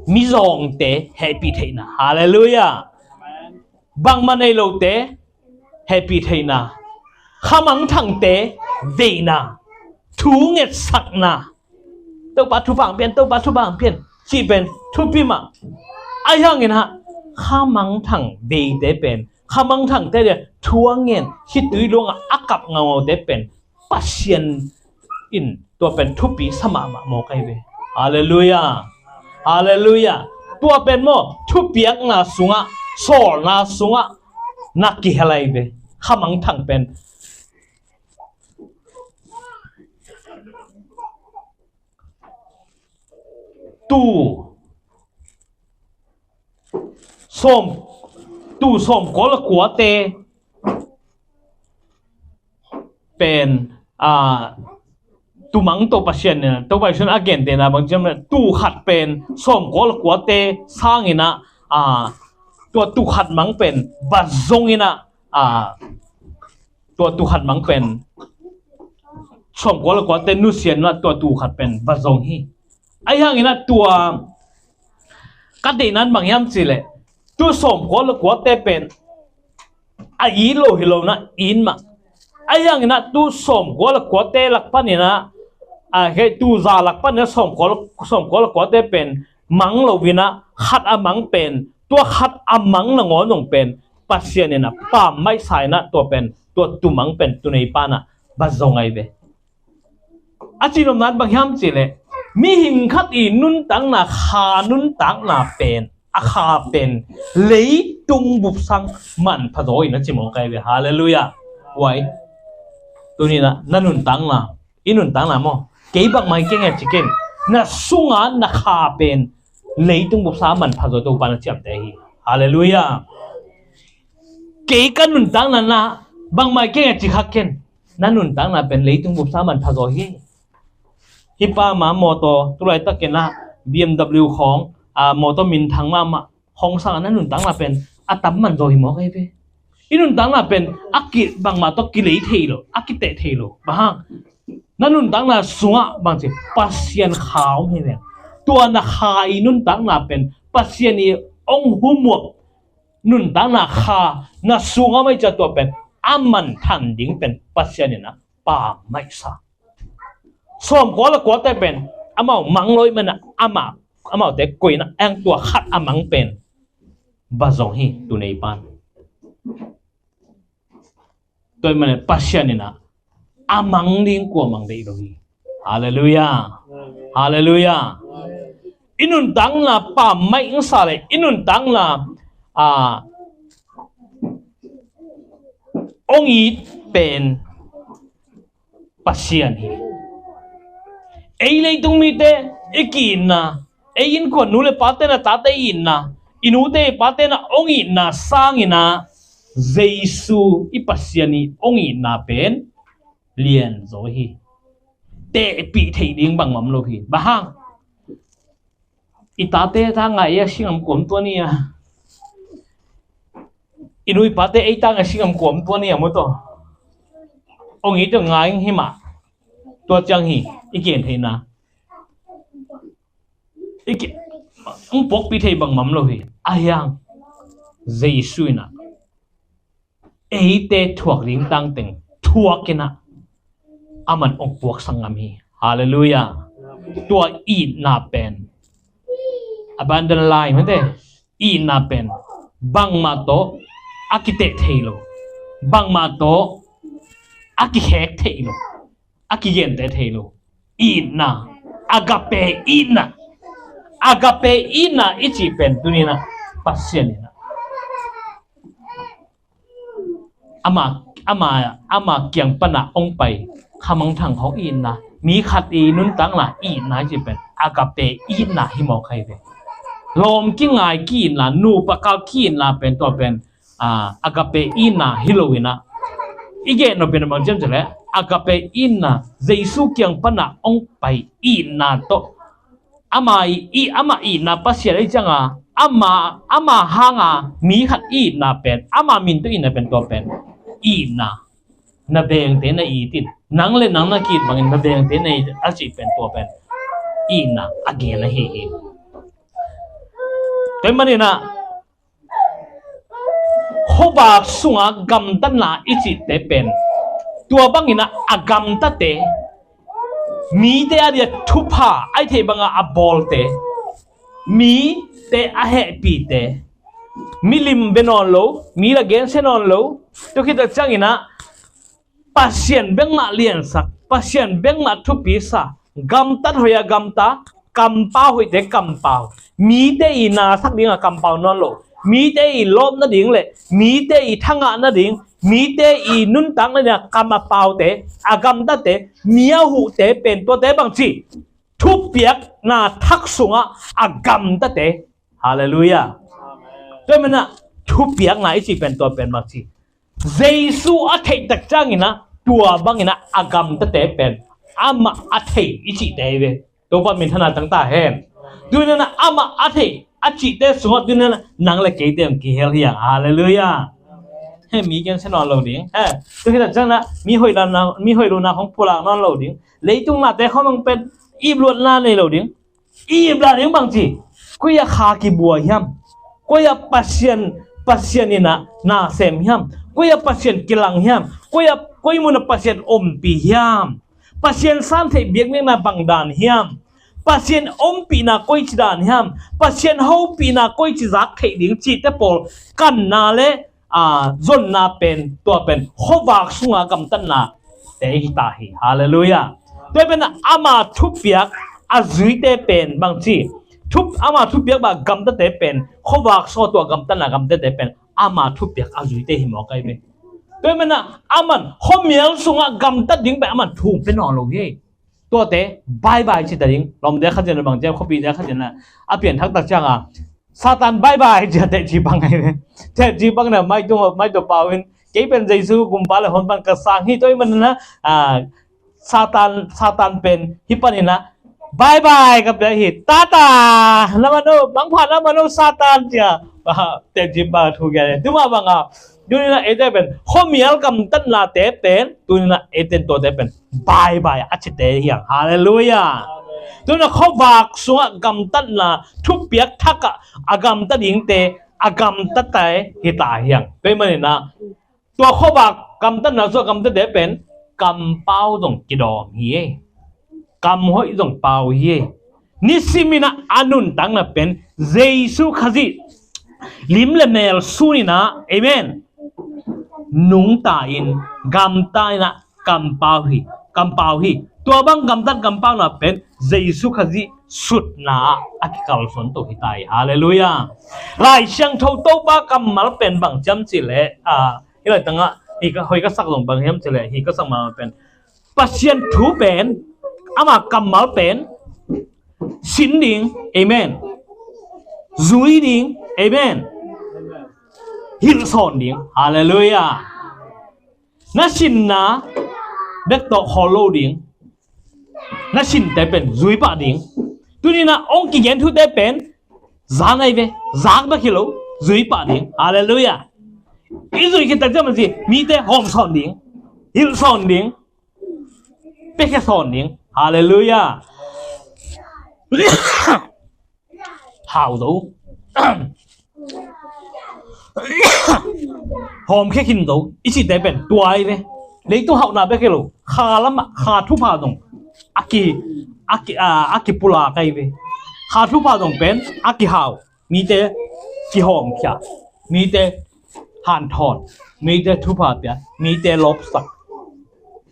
mizawngte hehpih theihna. Halleluiah. Bangmah nei lote hehpih theihna. Khamangthangte veina. Thu ngetsakna. Topa thupha hong pia in, Topa thupha hong pia in, cih pen thupi mah. Ahi hangin ah khamangthang veite pen, khamangthangte le thu a ngen, khitui luangah a kap ngaungaute pen Pasian in tua pen thupi sa mahmah mawk ahi ve. Halleluiah. Halleluiah. Tua pen maw, thupiakna sungah, sawlna sungah na kihel ahi ve. Khamangthang pen tuu sawm, tuu sawmkua le kuate pen, a, tuu mang tawh Pasian in, Topa Jesu'n a gentehna bang ci hiam leh, tuu khat pen sawmkua le kuate sangin ah, a, tua tuu khat mang pen va zongin ah, a, tua tuu khat mang pen sawmkua le kuate nusiatna, tua tuu khat pen va zong hi. Ahi hangin ah tua ka deihna in bang hiam cih leh, tuu sawmkua le kuate pen a it lo hi lo in ah, it mah. Ahi hangin ah tuu sawmkua le kuate lak panin ah, a, hei, tuu za lak panin ah sawmkua le, sawmkua le kuate pen mang lo in ah, khat a mang pen, tua khat a mang nangawn zong pen Pasian in ah pammaih sa in ah, tua pen, tua tuu mang pen tunei pan ah va zong ahi ve. A cihnopna in bang hiam cih leh, mihing khat i nuntakna, kha nuntakna pen, a kha pen leitung bupsang manpha zaw in a ci mawk ahi ve. Halleluiah. Huai, tuni in ah na nuntakna, i nuntakna maw, kei bangmah hi keng e ci ken, na sunga na kha pen leitung bupsang manpha zaw, Topa na ciamteh hi. Halleluiah. Kei ka nuntakna na bangmah hi keng e ci kha ken, na nuntakna pen leitung bupsang manpha zaw hi. Hih pa mah mawtaw, tu laitakin ah B M W khawng, a, mawtaw minthang mahmah khawng sang a, na nuntakna pen a tam man zaw hi mawk ahi ve. I nuntakna pen a ki, bangmah tawh kilei thei lo, a kiteh thei lo. Bang hang? Na nuntakna sungah bang ci, Pasian kha om hi ve. Tua na kha i nuntakna pen Pasian i hong humuap nuntakna kha na sungah om ahih ciang, tua pen a manthan ding pen Pasian in ah pammaih sa. Sawmkua le kuate pen amau mang lo ahih manin ah, amau, amaute koihna ah tua khat a mang pen va zong hi, tunei pan. Tua ahih manin Pasian in ah a mang ding kuamah deih lo hi. Halleluiah. Halleluiah. I nuntakna pammaih sa le, i nuntakna, a, hong it pen Pasian hi. Ei leitung mite i ki-itna, ei innkuan nu le pate in a tate i itna, i nute i pate in a hong itna sangin ah, Jesu i Pasian i hong itna pen lian zaw hi. Tehpih theih ding bangmah om lo hi. Bang hang? I tate ta ngai a singam kuam tua ni a. I nu i pate ei ta ngai singam kuam tua ni a mu tawh. Ong i tawh ngai hi mah. Tua ciang hi i gen theihna. I ki, ong puakpih thei bangmah om lo hi. A hiang Jesu in ah eite thuak ding tangteng thuak in ah aman ong puaksak ngam hi. Halleluiah. Tua itna pen abundant life mate. Itna pen bangmah tawh a kiteh thei lo, bangmah tawh a kikhek thei lo, a kigente thei lo. Itna, agape itna. Agape itna i cih pen tuni in ah Pasian in ah ama, ama, ama kiang pan ah ong pai khamangthang hong itna, mi khat i nuntakna itna i cih pen agape itna hi mawk hi ve. Lawm kingai ki-itna, nupa kal ki-itna pen tua pen, ah, agape itna hi lo in ah. I gen nop pen bang ciam cih leh agape itna, Jesu kiang pan ah ong pai itna tawh ama i, i, ama itna Pasian ahi cianga, ama, ama hanga mi khat itna pen, ama min tawh itna pen tua pen itna. Na vengte na it in, nang le nang na ki-it bangin na vengte na it a cih pen tua pen itna a gen ahi hi. Tua ahih manin ah khuavak sunga gamtatna i cihte pen tua bangin ah a gamtate, mite a dia thupha a i theih banga a bawlte, mite a hehpihte, mi lim bia nawn lo, mi la gensia nawn lo, tua khit tak ciangin ah Pasian bek mah liansak, Pasian bek mah thupi sa, gamtat hoih a gamta, kampau hoihte kampau, mite i nasak dinga kampau nawn lo, mite i lawp nading le mite i thangah nading, mite i nuntak nadinga kam a paute, a gamtate, mi a huhte pen tuate bangci thupiakna thak sungah a gamtate. Halleluiah. Tua ahih manin ah thupiakna i cih pen tua pen bangci Jesu a theih tak ciangin ah tua bangin ah a gamtate pen amah a thei i cihte hi ve. Topa minthanna tang ta hen. Tuni in ah amah a thei a cihte sungah tuni in ah nang le keite hong kihel hi hang. Halleluiah. He, mi gensia nawn lo ding. He, tu hi tak ciangin ah mi hoih lohna, mi hoih lohna hong pulak nawn lo ding. Leitung nate khawng hong pen ipluatna nei lo ding. I iplah ding bangci, koi ah kha kibua hiam? Koi ah Pasian, Pasian in ah na sem hiam? Koi ah Pasian kilang hiam? Koi ah, koi mun ah Pasian ompih hiam? Pasian santheih biakna bang dan hiam? Pasian ompihna koici dan hiam? Pasian hopihna koici zak theih ding cihte pawl kanna le a, zonna pen, tua pen khuavak sunga gamtatnate hi ta hi. Halleluiah. Tua pen ama thupiak a zuite pen bangci, thup, ama thupiak bang gamtate pen khuavak sunga tua gamtatna gamtate pen ama thupiak a zuite hi mawk ahi ve. Tua pen aman khuamial sunga gamtat ding pen aman thum pen nawn lo hi. Tuate bye bye ci ta ding. Lawmte khat ciang bang ciang khuapite khat ciang a pianthak tak cianga Satan bye bye ci a teci bang ahi ve. Teci bang na maitung, maitung pau in kei pen Jesu gumpa le honpa ka sang hi tua ahih manin ah, a, Satan, Satan pen hih panin ah bye bye ka pia hi. Tata, na mano, mangpha na mano Satan ci a. Teci bang thu kia le. Tuma bang a Tuni in ah eite pen khuamial gamtatnate pen, tuni in ah eite in tuate pen bye bye a cite hi hang. Halleluiah. Tuni in ah khuavak sungah gamtatna thupiak thakah a gamta dingte a gamtate hi ta hi hang. Tua ahih manin ah tua khuavak gamtatna sungah gamtate pen kampau zong kidawm hi. Kam hoih zong pau hi. Nisimin ah a nuntakna pen Jesu Khazih lim le mel sunin ah, amen, nungta in gamta in ah kampau hi, kampau hi. Tua bang gamtat kampauna pen Jesu Khazih sutna ah a kikalsuan to hi ta hi. Halleluiah. Lai Siangtho Topa kammal pen bang ciam cih leh, a, hih lai tangah hih ka, hoih ka sak zong bang hiam cih leh hih ka sak mahmah pen Pasian thu pen, ama kammal pen sin ding, amen. Zui ding, amen. Hilhsawn ding, halleluiah. Na sinna bek tawh khawl lo ding. Na sinte pen zui pah ding. Tuni in ah hong kigen thute pen Zak nai ve, zak bek hi lo, zui pah ding. Halleluiah. I zui khit tak ciang mah ci, mite hawm sawn ding, hilh sawn ding, piakhia sawn ding. Halleluiah. Hau zo. Hawm khia khin zo i cihte pen tua hi ve. Leitung hauhna bek hi lo, kha lamah kha thupha zong a ki, a ki, a, a kipulak ahi ve. Kha thupha zong pen a kihau, mite kihawmkhia, mite hanthawn, mite thupha pia, mite lawpsak.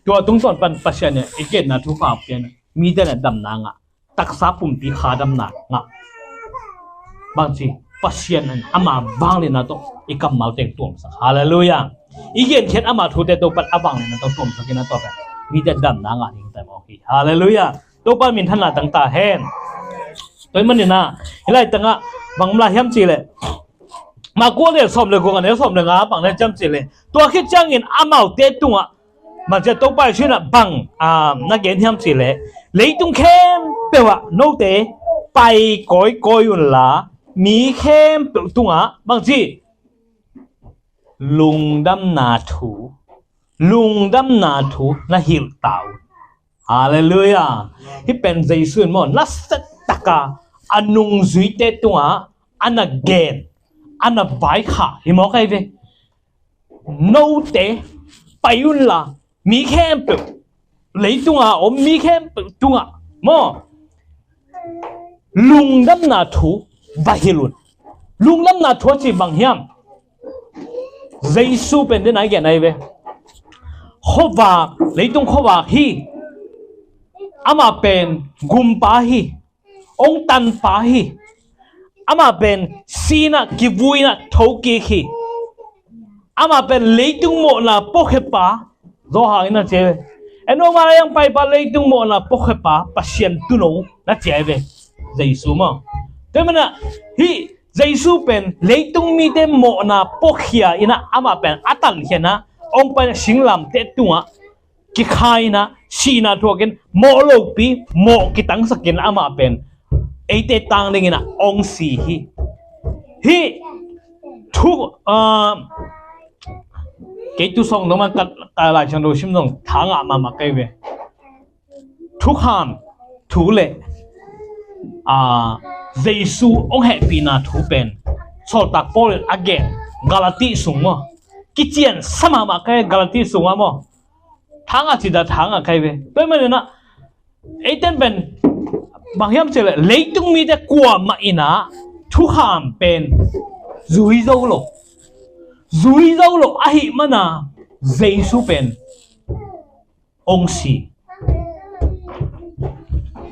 Tua tungtawn pan Pasian in i genna thupha pia in mite na damna ngah, taksa pumpi kha damna ngah. Bangci, Pasian in ama vangliatna tawh i kammal teng tuamsak. Halleluiah. I genkhiat ama thute Topa in a vangliatna tawh tuamsak in a tawh pen mite damna ngah ding ta mawk hi. Halleluiah. Topa minthanna tang ta hen. Tua ahih manin ah hih laitangah bang om lai hiam cih leh, Marka a lian sawm le guk, a neu sawm le nga bang na hiam cih leh, tua khit ciangin amaute tungah, bang ci a, Topa Jesu in ah bang, ah, na gen hiam cih leh, leitung khempeuh ah note pai kawikawi unla, mi khempeuh tungah bang ci, lungdamna thu, lungdamna thu na hilh ta un. Halleluiah. Hih pen Jesu in maw, nasia taka a nungzuite tungah a na gen, a na vaikhak hi mawk ahi ve. Note pai unla, mi khempeuh, leitunga om mi khempeuh tungah maw, lungdamna thu va hilh un. Lungdamna thu a cih bang hiam? Jesu pen den a gen ahi ve. Khuavak, leitung khuavak hi. Amah pen gumpa hi. Hong tanpa hi. Amah pen si-in ah, kivui-in ah thokik hi. Amah pen leitung mawhna puakhiapa, Johan in a ci hi. En un, amah a hong paipa leitung mawhna puakhiapa, Pasian tuuno na ci hi ve. Jesu maw. Tua ahih manin ah hih Jesu pen leitung mite mawhna puakkhia in ah amah pen a tankhia in ah hong pai in ah singlamteh tungah kikha in ah sihna thuakin mawh lopi mawh kitangsakin amah pen eite tang dingin ah hong si hi. Hih thu, ah, kei tu sawng dong man ka, ka Lai Siangtho sim zong tha ngah mahmah kei ve. Thukham thu le, ah, Jesu hong hehpihna thu pen Sawltak Paul in a gen Galati sung maw, kician sa mahmah kei Galati sungah maw. Tha ngah cih dan tha ngah kei ve. Tua ahih manin ah eite'n pen bang hiam cih leh leitung mite kuamah in ah thukham pen zui zo lo. Zui zo lo ahih manin ah Jesu pen hong si.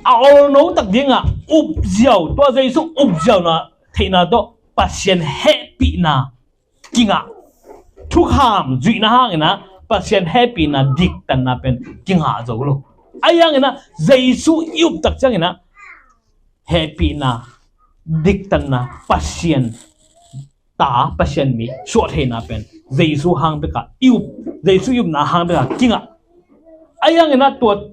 A olno tak dingah upziau, tua Jesu upziauna theihna tawh Pasian hehpihna kingah. Thukham zuihna hangin ah Pasian hehpihna diktanna pen kingah zo lo. Ahi hangin ah Jesu i up tak ciangin ah hehpihna, diktanna, Pasian ta, Pasian mi suah theihna pen Jesu hang bekah i up, Jesu i upna hang bekah kingah. Ahi hangin ah tua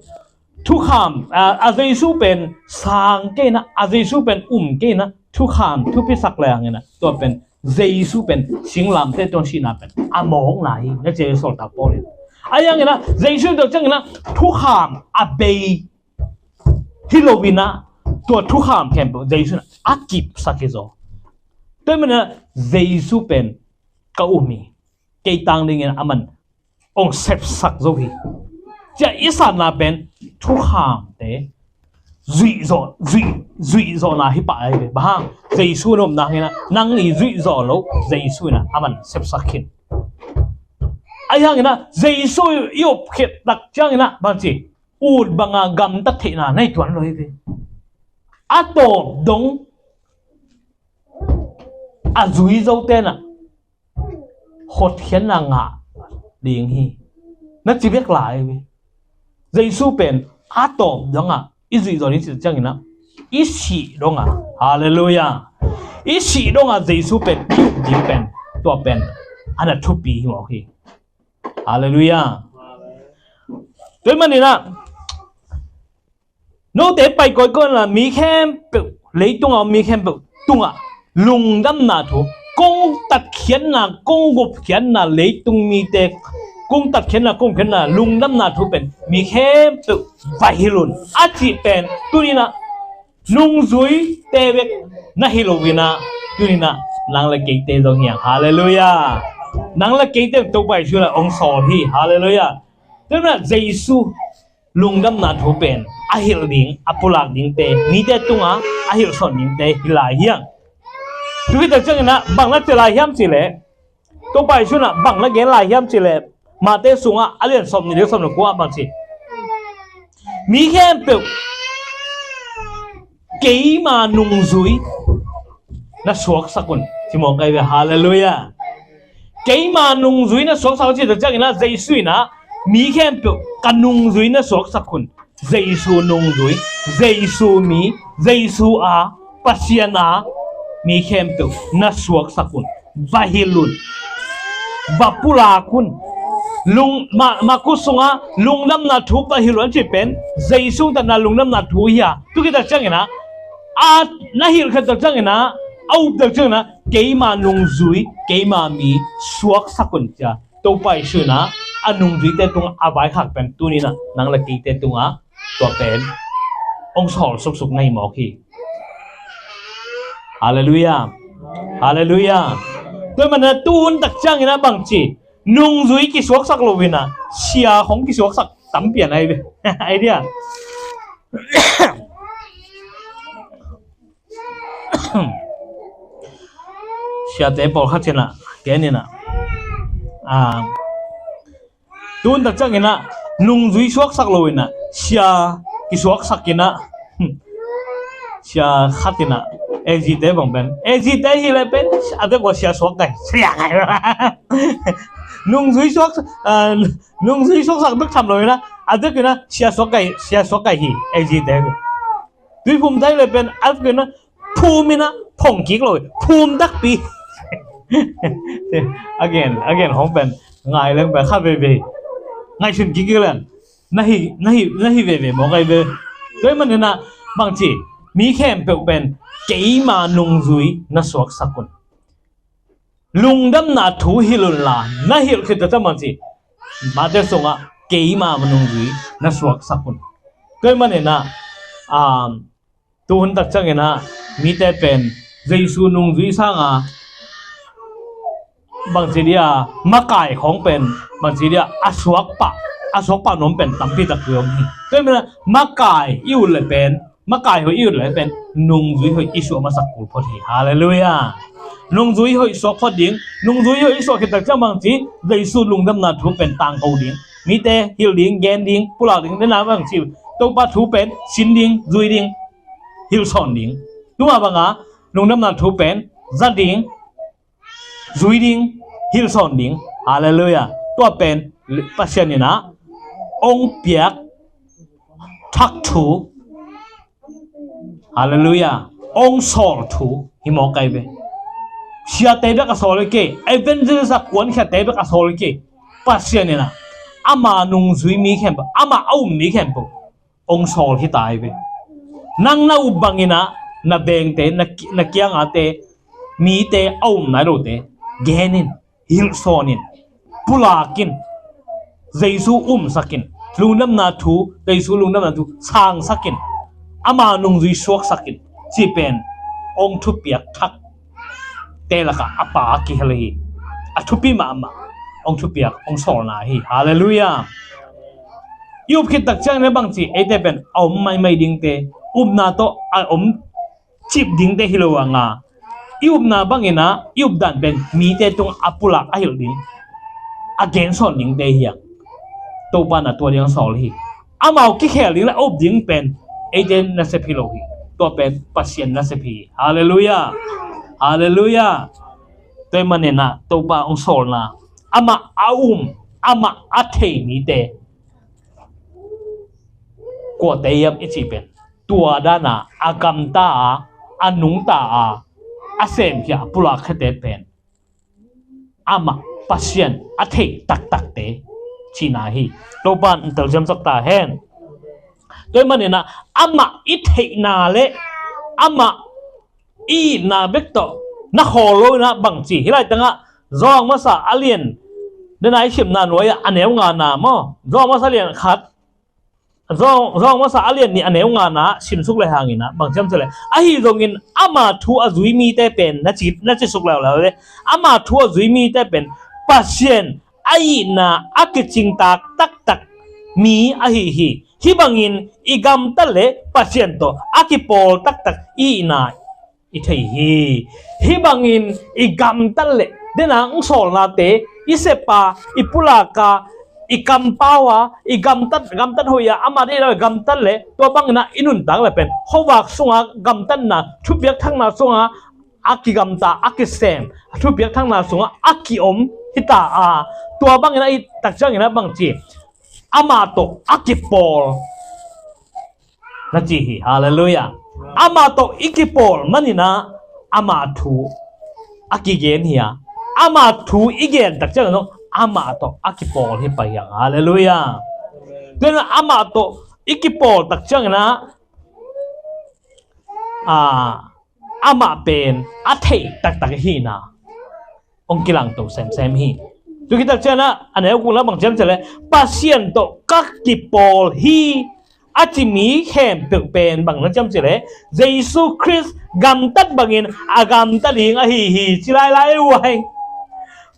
thukham, a, a Jesu pen sang kei in ah, a Jesu pen um kei in ah, thukham thupisak le hangin ah tua pen Jesu pen singlamteh tungah sihna pen a mawkna hi, na ci hi Sawltak Paul in. Ahi hangin ah Jesu in tua ciangin ah thukham a bei hi lo in ah, tua thukham khempeuh Jesu in ah a kipsak hi zaw. Tua ahih manin ah Jesu pen ka um hi, kei tang dingin aman hong sepsak zo hi, ci-a i sanna pen thukhamte zuih zawh, zuih, zuih zawhna hi pah ahi ve. Bang hang, Jesu na om na hangin ah nang i zuih zawh loh Jesu in ah aman sepsak khin. Ahi hangin ah Jesu i up khit tak ciangin ah bang ci, ut banga gamtat theihna nei tuan lo hi ve. A tawp dong a zui zote in ah hotkhiatna ngah ding hi, na ci bek lai hi ve. Jesu pen a tawp dongah i zuih zawh ding cih ciangin ah i sih dongah, halleluiah, i sih dongah Jesu pen i up ding pen, tua pen a na thupi hi mawk hi. Halleluiah. Tua ahih manin ah note pai kawikawi unla, mi khempeuh, leitungah mi khempeuh tungah lungdamna thu, kong tatkhiatna, kong gupkhiatna, leitung mite kong tatkhiatna, kong gupkhiatna lungdamna thu pen mi khempeuh va hilh un a cih pen tuni-in ah nungzuite bek na hi lo-in ah, tuni-in ah nang le keite zong hi hang. Halleluiah. Nang le keite Topa Jesu in ah hong sawl hi. Halleluiah. Tua ahih manin ah Jesu lungdamna thu pen a hilh ding, a pulak dingte, mite tungah a hilhsawn dingte hi lai hi hang. Tua khit tak ciangin ah bang na ci lai hiam cih leh, Topa Jesu in ah bang na gen lai hiam cih leh, Matthai sungah a lian sawmnih le sawmnih le kua ah bang ci, mi khempeuh keima nungzui na suaksak un, ci mawk ahi ve. Halleluiah. Keima nungzui na suaksak un cih tak ciangin ah Jesu in ah mi khempeuh ka nungzui na suaksak un. Jesu nungzui, Jesu mi, Jesu a, Pasian a mi khempeuh na suaksak un, va hilh un, va pulak un. Lung, Ma, Markus sungah lungdamna thu va hilh un a cih pen Jesu tatna lungdamna thu hi a, tua khit tak ciangin ah, a na hilh khit tak ciangin ah, a up tak ciangin ah, keima nungzui, keima mi suaksak un ci a, Topa Jesu in ah a nungzuite tungah a vaikhak pen tuni-in ah nang le keite tungah tua pen hong sawl suksuk na hi mawk hi. Halleluiah. Halleluiah. Tua ahih manin ah tu hun tak ciangin ah bang ci, nungzui kisuaksak lo-in ah sia khong kisuaksak tampi a na hi ve. Idea. Siate pawlkhat in ah, ken in ah, ah, tu hun tak ciangin ah nungzui suaksak lo-in ah sia kisuaksak in ah, sia khat in ah, A G te bang pen, A G te hi leh pen a vek ua sia suak kai, sia kai. Nungzui suak, ah, nungzui suaksak bek tham lo-in ah, a vek in ah sia suak kai, sia suak kai hi, A G te. Tuiphum tai le pen a vek in ah phum in ah phong kik lo, phum takpi. A gen, a gen khong pen ngai leng pen kha veve, ngaihsun kik leng na hi, na hi, na hi veve mawk ahi ve. Tua ahih manin ah bang ci, mi khempeuh pen keima nungzui na suaksak un. Lungdamna thu hilh un la, na hilh khit tak ciang bang ci, Matthai sungah keima nungzui na suaksak un. Tua ahih manin ah, um, tu hun tak ciangin ah mite pen Jesu nungzui sangin bang ci dia, makai khong pen bang ci dia, a suak pah, a suak pah nuam pen tampi tak om hi. Tua ahih manin ah makai i ut leh pen, makai hoih i ut leh pen nungzui hoih i suah masak kul phot hi. Halleluiah. Nungzui hoih suak phot ding, nungzui hoih i suah khit tak ciang bang ci, Jesu lungdamna thu pen tangko ding, mite hilh ding, gen ding, pulak ding, dena bang ci, Topa thu pen sin ding, zui ding, hilhsawn ding. Tuma banga lungdamna thu pen za ding, zui ding, hilhsawn ding. Halleluiah. Tua pen Pasian in ah hong piak thak thu. Halleluiah. Hong sawl thu hi mawk ahi ve. Siate bek a sawl hi kei, evangelist a kuankhiate bek a sawl hi kei. Pasian in ah ama nungzui mi khempeuh, ama a um mi khempeuh hong sawl hi ta hi ve. Nang na up bangin ah na vengte, na, na kiangate, mite a um nai lote gen in, hilhsawn in, pulak in, Jesu umsak in, lungdamna thu, Jesu lungdamna thu sangsak in, ama nungzui suaksak in, cih pen hong thupiak thak te lakah a pa a kihel hi. A thupi mahmah, hong thupiak, hong sawlna hi. Halleluiah. I up khit tak ciangin bang ci, eite pen a om maimai dingte, upna tawh a om cip dingte hi lo a nga, i upna bangin ah i updan pen mite tungah a pulak a hilh ding, a gensawn dingte hi a, Topa in ah tua ding a sawl hi. Amau kikhel ding le a up ding pen eite nasep hi lo hi. Tua pen Pasian nasep hi. Halleluiah. Halleluiah. Tua ahih manin ah Topa hong sawlna, amah a um, amah a thei mite kuate hiam i cih pen, tua dana a gamta a, a nungta a, a semkhia, a pulak khiate pen amah Pasian a theih taktakte cihna hi. Topa in telsiamsak ta hen. Tua ahih manin ah amah i theihna le amah i itna bek tawh na khawl lo inah bangci, hih laitangah Johan masa a lian, dena i simna nuai-ah a neu ngana maw, Johan masa lian khat, Johan, Johan masa a lian nih a neu ngana simsuk le hanginah bang ciam cileh, ahi zongin ama thu a zui mite pen na ci, na cisuk leuleu le, ama thu a zui mite pen Pasian a itna a kicingtak taktak mi ahi hi. Hih bangin i gamtat le Pasian tawh a kipawl taktak i itna i thei hi. Hih bangin i gamtat le, dena hong sawlnate i sepa, i pulaka, i kampau a, i gamtat, gamtat hoih a, ama deih lo i gamtat le, tua bangin ah i nuntak le pen khuavak sunga gamtatna, thupiak thakna sunga a kigamta, a kisem, thupiak thakna sungah a kiom hita a, tua bangin ah i tak ciangin ah bangci, amah tawh a kipawl na ci hi. Halleluiah. Amah tawh i kipawl maninah amah thu a kigen hi a, amah thu i gen tak ciangin zong amah tawh a kipawl hi pah hi hang. Halleluiah. Tua inah amah tawh i kipawl tak cianginah, a, amah pen a theih taktak i hihna hong kilangto semsem hi. Tua khit tak cianah a neu gukna bang ciam cileh, Pasian tawh ka kipawl hi a ci mi khempeuh pen bang na ciam cileh, Jesu Khrist gamtat bangin a gamta ding ahi hi, ci lailai uh ahi.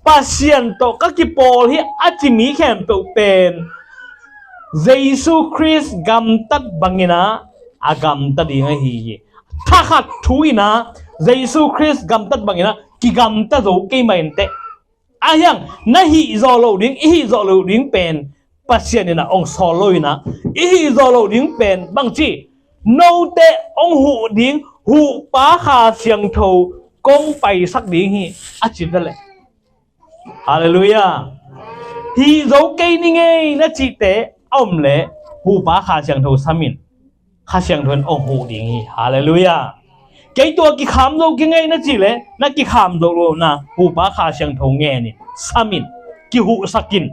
Pasian tawh ka kipawl hi a ci mi khempeuh pen Jesu Khrist gamtat banginah a gamta ding ahi hi. Thakhat thu inah Jesu Khrist gamtat banginah kigamta zo kei mah inteh. Ahi hang na hih zawh loh ding, i hih zawh loh ding pen Pasian inah hong sawl lo inah, i hih zawh loh ding pen bangci, note hong huh ding Huhpa Kha Siangtho kong paisak ding hi a ci ta leh. Halleluiah. Hih zo kei ni ngei na cihte a om leh Huhpa Kha Siangtho sam in. Kha Siangtho in hong huh ding hi. Halleluiah. Kei tua kikham zo kei ngei na cih leh na kikham zo lohna Huhpa Kha Siangtho ngen in, sam in, kihuhsak in.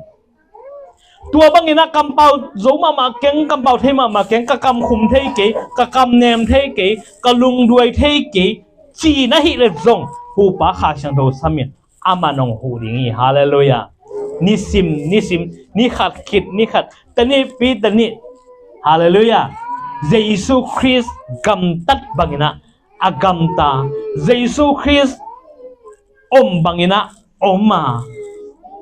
Tua banginah kampau zo mahmah keng, kampau thei mahmah keng, ka kam khum thei kei, ka kam nem thei kei, ka lungduai thei kei, ci na hih leh zong Huhpa Kha Siangtho sam in, amah in hong huh ding hi. Halleluiah. Nisim nisim, ni khat khit ni khat, ta nih pi ta nih. Halleluiah. Jesu Khrist gamtat banginah a gamta, Jesu Khrist om banginah om a,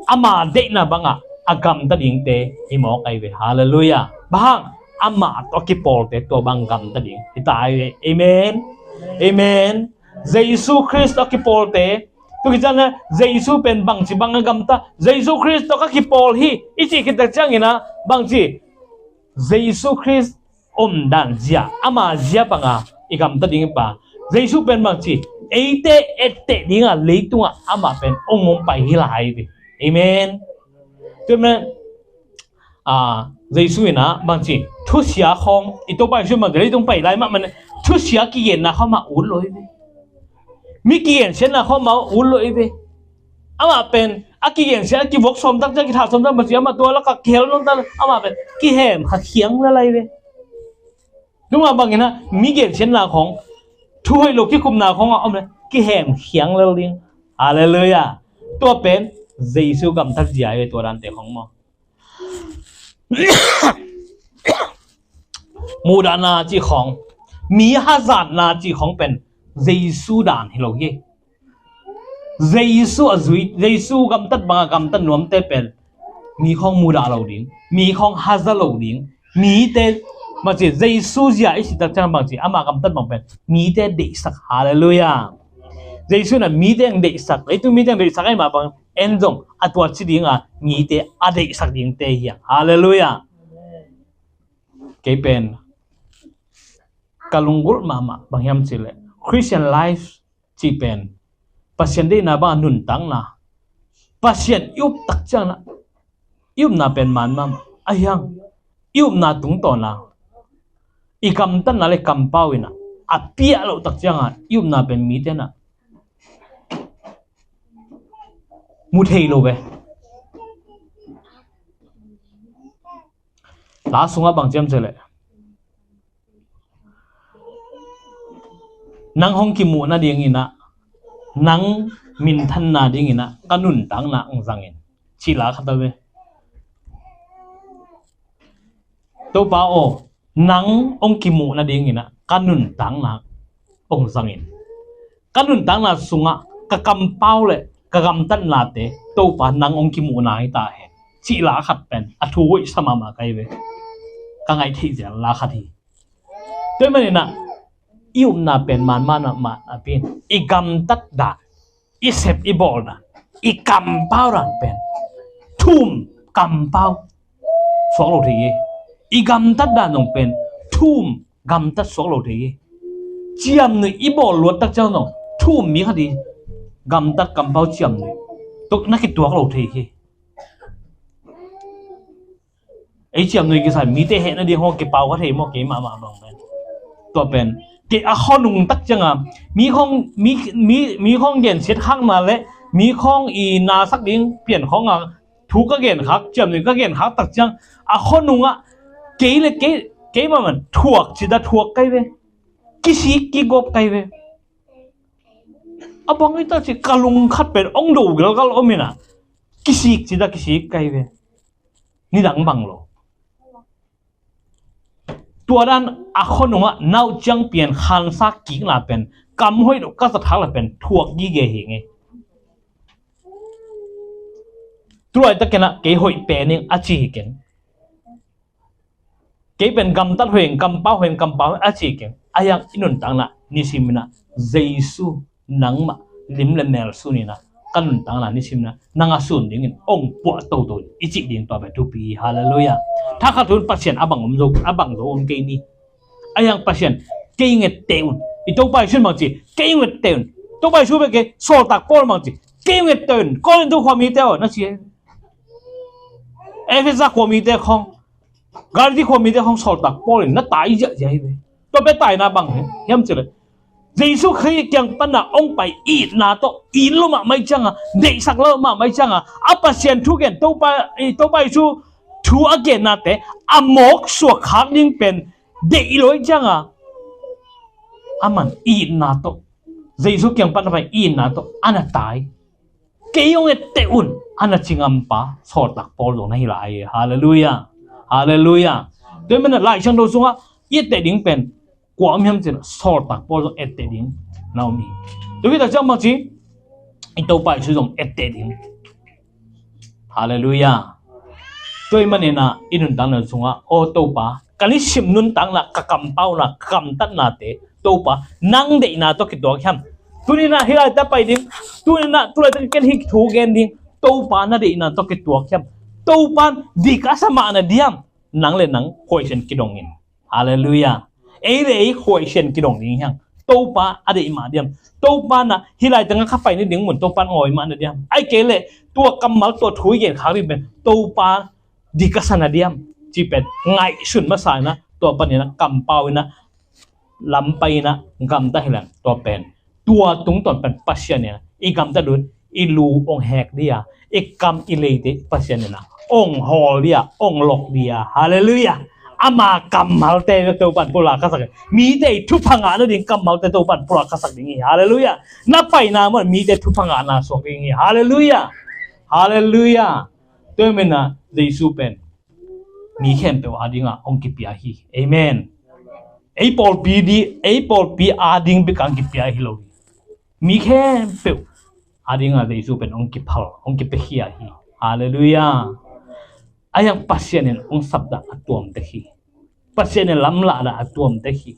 ama deihna bangah a gamta dingte hi mawk ahi ve. Halleluiah. Bang hang? Amah tawh a kipawlte tua bang gamta ding hi ta ahi ve. Amen. Amen. Jesu Khrist tawh a kipawlte, tu khit ciangin Jesu pen bangci bang a gamta, Jesu Khrist tawh ka kipawl hi i cih khit tak cianginah bangci, Jesu Khrist omdan zia, ama zia banga i gamta ding hi pah. Jesu pen bangci, eite etteh dinga leitungah amah pen hong om pai hi lai ve. Amen. Tua manin, a, Jesu inah bangci, thusia khawng, i Topa Jesu in bangci, leitung pai lai mahmah in thusia kigenna khawng mah ut lo hi ve. Mi kigensiatna khawng mah ut lo hi ve. Amah pen a kigensiat, a kivuak sawm tak ciang, kithah sawm tak, bangci, amah tua lakah kihel nawn tak, amah pen kihem kha khiang lel lai ve. Tua mah banginah mi gensiatna khawng, thu hoih lo kikhupna khawngah om le kihem khiang lel ding. Halleluiah. Tua pen Jesu gamtat zia hi ve, tua dante khawng maw. Muhdahna cih khawng, mi hazatna cih khawng pen Jesu dan hi lo hi. Jesu a zui, Jesu gamtat banga gamtat nuamte pen mi khawng mudah lo ding, mi khawng haza lo ding, mite, bangci, Jesu zia i cih tak ciang bangci, ama gamtat bang pen mite deihsak. Halleluiah. Jesu in a mite ang deihsak, leitung mite ang deihsak ahih mah bang, en zong a tua ci dinga mite a deihsak dingte hi hang. Halleluiah. Kei pen ka lunggulh mahmah bang hiam cih leh Christian life cih pen Pasian deihna banga nuntakna, Pasian i up tak ciangin i upna pen man mahmah ahi hang, i upna tungtawna i gamtatna le kampau inah a piah loh tak cianga i upna pen mite inah mu thei lo ve. La sungah bang ci hiam cih leh, Nang hong kimuh nadingin ah, nang minthan nadingin ah ka nuntakna hong zang in, cih la khat a ve. Topa aw, nang hong kimuh nadingin ah ka nuntakna hong zang in. Ka nuntakna sungah ka kampau le ka gamtatnate Topa nang hong kimuhna hi ta hen, cih la khat pen a thu hoih sa mahmah ka hi ve. Ka ngaih theih zel la khat hi. Tua ahih manin ah i upna pen man mah na mah napi-in i gamtat dan, i sep i bawl dan, i kampau dan pen thum kampau suak lo thei hi. I gamtat dan zong pen thum gamtat suak lo thei hi. Ciamnuih i bawl luat tak ciang zong thum mi khat i gamtat kampau ciamnuih tuk na kituak lo thei hi. Ei ciamnuih kisai mite hehna ding hong kipau ka thei maw, kei mahmah bang pen. Tua pen kei a khuanung tak cianga mi khong, mi, mi, mi khong gensiat khakna le mi khong i nasak ding pian khonga thu ka genkhak, ciamnuih ka genkhak tak ciang a khuanungah kei le kei, kei mahmah thuak cida thuak ka hi ve. Kisik kigawp ka hi ve. A bang hi ta ci ka lung khat pen hong do galgal om in ah kisik cida kisik ka hi ve. Nidang bang lo. Tua dan a khuanungah nauh ciang pian khansa kikna pen kam hoih lo ka zat hak la pen thuak gige hi ngei. Tulaitakin ah kei hoih pen ing a ci hi keng. Kei pen gamtat hoih ing, kampau hoih ing, kampau hoih a ci keng. A hiang i nuntakna nisimin ah Jesu nangmah lim le mel sunin ah ka nuntakna nisimin ah nang a sun dingin hong puah toto in i cih ding tua pen thupi hi. Halleluiah. Thakhat hun Pasian a bang om zo, a bang zo om kei ni. A hiang Pasian kei ngette un. I Topa Jesu in bang ci, kei ngette un. Topa Jesu bek kei, sawltak Paul bang ci, kei ngette un. Korintu khua mite aw na ci hi. Efesa khua mite khong, Galati khua mite khong sawltak Paul in na tai ziahziah hi ve. Tua pen taina bang hi hiam cih leh Jesu Khrih kiang pana hong pai itna tawh it lo mahmah cianga, deihsak lo mahmah cianga, a Pasian thugen Topa, i Topa Jesu thu a gennate a mawk suak khak ding pen deih lo cianga, aman itna tawh, Jesu kiang pana pai itna tawh a na tai. Kei hong etteh un a na ci ngampa sawltak Paul zong na hi lai hi. Halleluiah. Halleluiah. Tua hi manin ah Lai Siangtho sungah i etteh ding pen kua om hiam cih leh sawltak Paul zong etteh ding na om hi. Tua hi tak ciang bang ci, i Topa Jesu zong etteh ding. Halleluiah. Tua hi manin ah i nuntakna sungah, aw Topa, ka nisim nuntakna, ka kampauna, ka gamtatnate Topa nang deihna tawh kituak hiam? Tuni-in ah hih laitaka pai ding, tuni-in ah tulaitak ken hih thu gen ding, Topa na deihna tawh kituak hiam? Topa dik a sa mah na diam, nang le nang khuaisian kidong in. Halleluiah. Ei le ei khuaisian kidong ding hiang. Topa a deih mah diam? Topa na hih laitaka ka pai ni ding mun Topa ngawi mah na diam? Ahih kei leh tua kammal, tua thu i gen khak ding pen Topa dik a sa na diam? Cih pen ngaihsun masa in ah, tua panin ah kampau in ah, lampai in ah gamta hi leng, tua pen, tua tungtawn pen Pasian in ah i gamtat un, i lu hong hek ding a, i kam i leite Pasian in ah hong hawl ding a, hong lok ding a. Halleluiah. Ama kammalte bek Topa'n pulak khasak hi. Mite i thupha ngah nading kammalte Topa'n pulak khasak ding hi. Halleluiah. Na paina mun mite thupha ngahna suak ding hi. Halleluiah. Halleluiah. Tua hi manin ah Jesu pen mi khempeuh adingin hong kipia hi. Amen. Ei pawlpi di, ei pawlpi ading bek a hong kipia hi lo hi. Mi khempeuh adingin Jesu pen hong kiphal, hong kipiakhia hi. Halleluiah. A hiang Pasian in hong sapdah a tuam tek hi. Pasian in lamlahdah a tuam tek hi.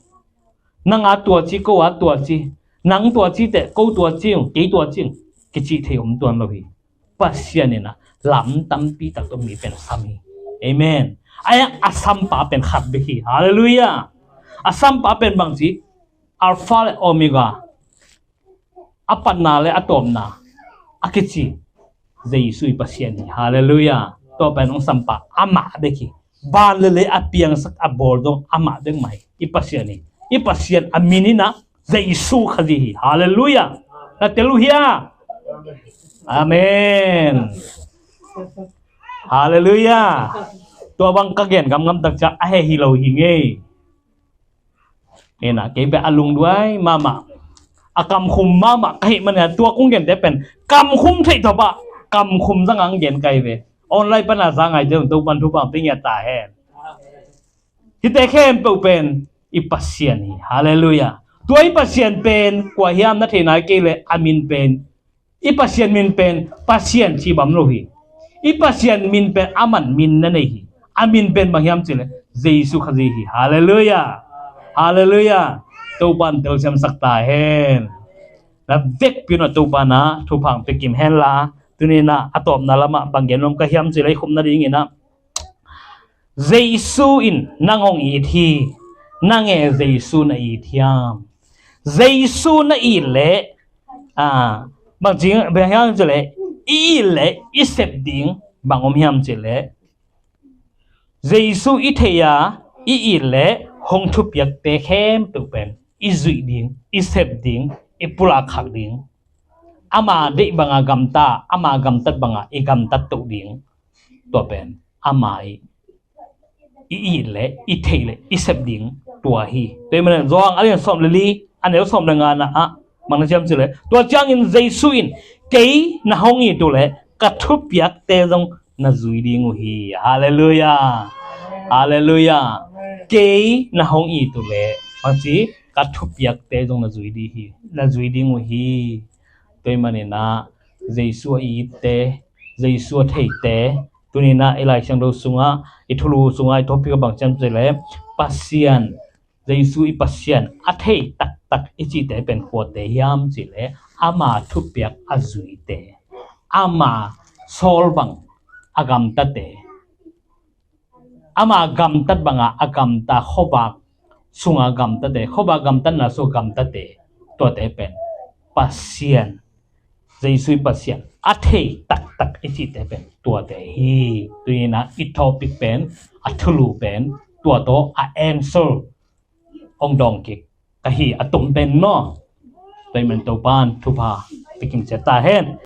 Nang a tua ci, ko a tua ci, nang tua ci teh, ko tua ci ung, kei tua ci ung, kicih thei om tuan lo hi. Pasian in ah lam tampi tak tawh mi pen sam hi. Amen. A hiang a sampa pen khat bek hi. Halleluiah. A sampa pen bang ci, Alpha le Omega, a patna le a tawpna a kici Jesu i Pasian hi. Halleluiah. Tua pen hong sampa amah bek hi. Van le lei a piangsak, a bawl zong amah bek mah hi. I Pasian hi. I Pasian a min in ah Jesu Khazih hi. Halleluiah. Na tel uh hia? Amen. Halleluiah. Tua bang ka gen gamgam tak ciang a heh hi lo hi ngei. Ena, kei bek a lungduai mahmah. a kamkhum mahmah ka hih manin ah tua kong gente pen kamkhum theih tawpah kamkhum zangah ang gen kai ve. Online pana za ngaite un Topan thupha pia ta hen. Hihte khempeuh pen i Pasian hi. Halleluiah. Tua i Pasian pen kua hiam na theihna kei leh a min pen, i Pasian min pen Pasian cih bang lo hi. I Pasian min pen aman min na nei hi. A min pen bang hiam cih leh Jesu Khazih hi. Halleluiah. Halleluiah. Topan telsiamsak ta hen. Na vekpi un ah Topan ah thupha pia kim hen la, tuni in ah a tawpna lamah bang gen nuam ka hiam cih leh i khupna dingin ah Jesu in nang hong it hi. Nang e Jesu na it hiam? Jesu na it leh, ah, bang ci, bang hiam cih leh i it leh i sep ding bang om hiam cih leh Jesu i theih a i it leh hong thupiakte khempeuh pen i zuih ding, i sep ding, i pulak khak ding. Ama deih banga gamta, ama gamtat banga i gamtat toh ding. Tua pen ama i i it leh i theih leh i sep ding tua hi. Tua ahih manin Johan a lian sawm le li, a neu sawm le ngana ah bang na ci hiam cih leh, tua ciangin Jesu in kei na hong it uh leh ka thupiakte zong na zui ding uh hi. Halleluiah. Halleluiah. Kei na hong it uh leh bang ci, ka thupiakte zong na zui ding hi, na zui ding uh hi. Tua ahih manin ah Jesu a itte, Jesu a theite, tuni in ah i Lai Siangtho sungah, i thulu sungah i topic ah bang ci hiam cih leh Pasian, Jesu i Pasian a thei taktak i cihte pen kuate hiam cih leh ama thupiak a zuite, ama sawl bang a gamtate, ama gamtat banga a gamta, khuavak sunga gamtate, khuavak gamtatna sung gamtate, tuate pen Pasian, Jesu i Pasian a thei taktak i cihte pen tuate hi. Tuni in ah i topic pen, a thulu pen tua tawh a answer hong dawng kik ka hi a tom pen maw. Tua ahih manin Topan thupha pia kim ciat ta hen.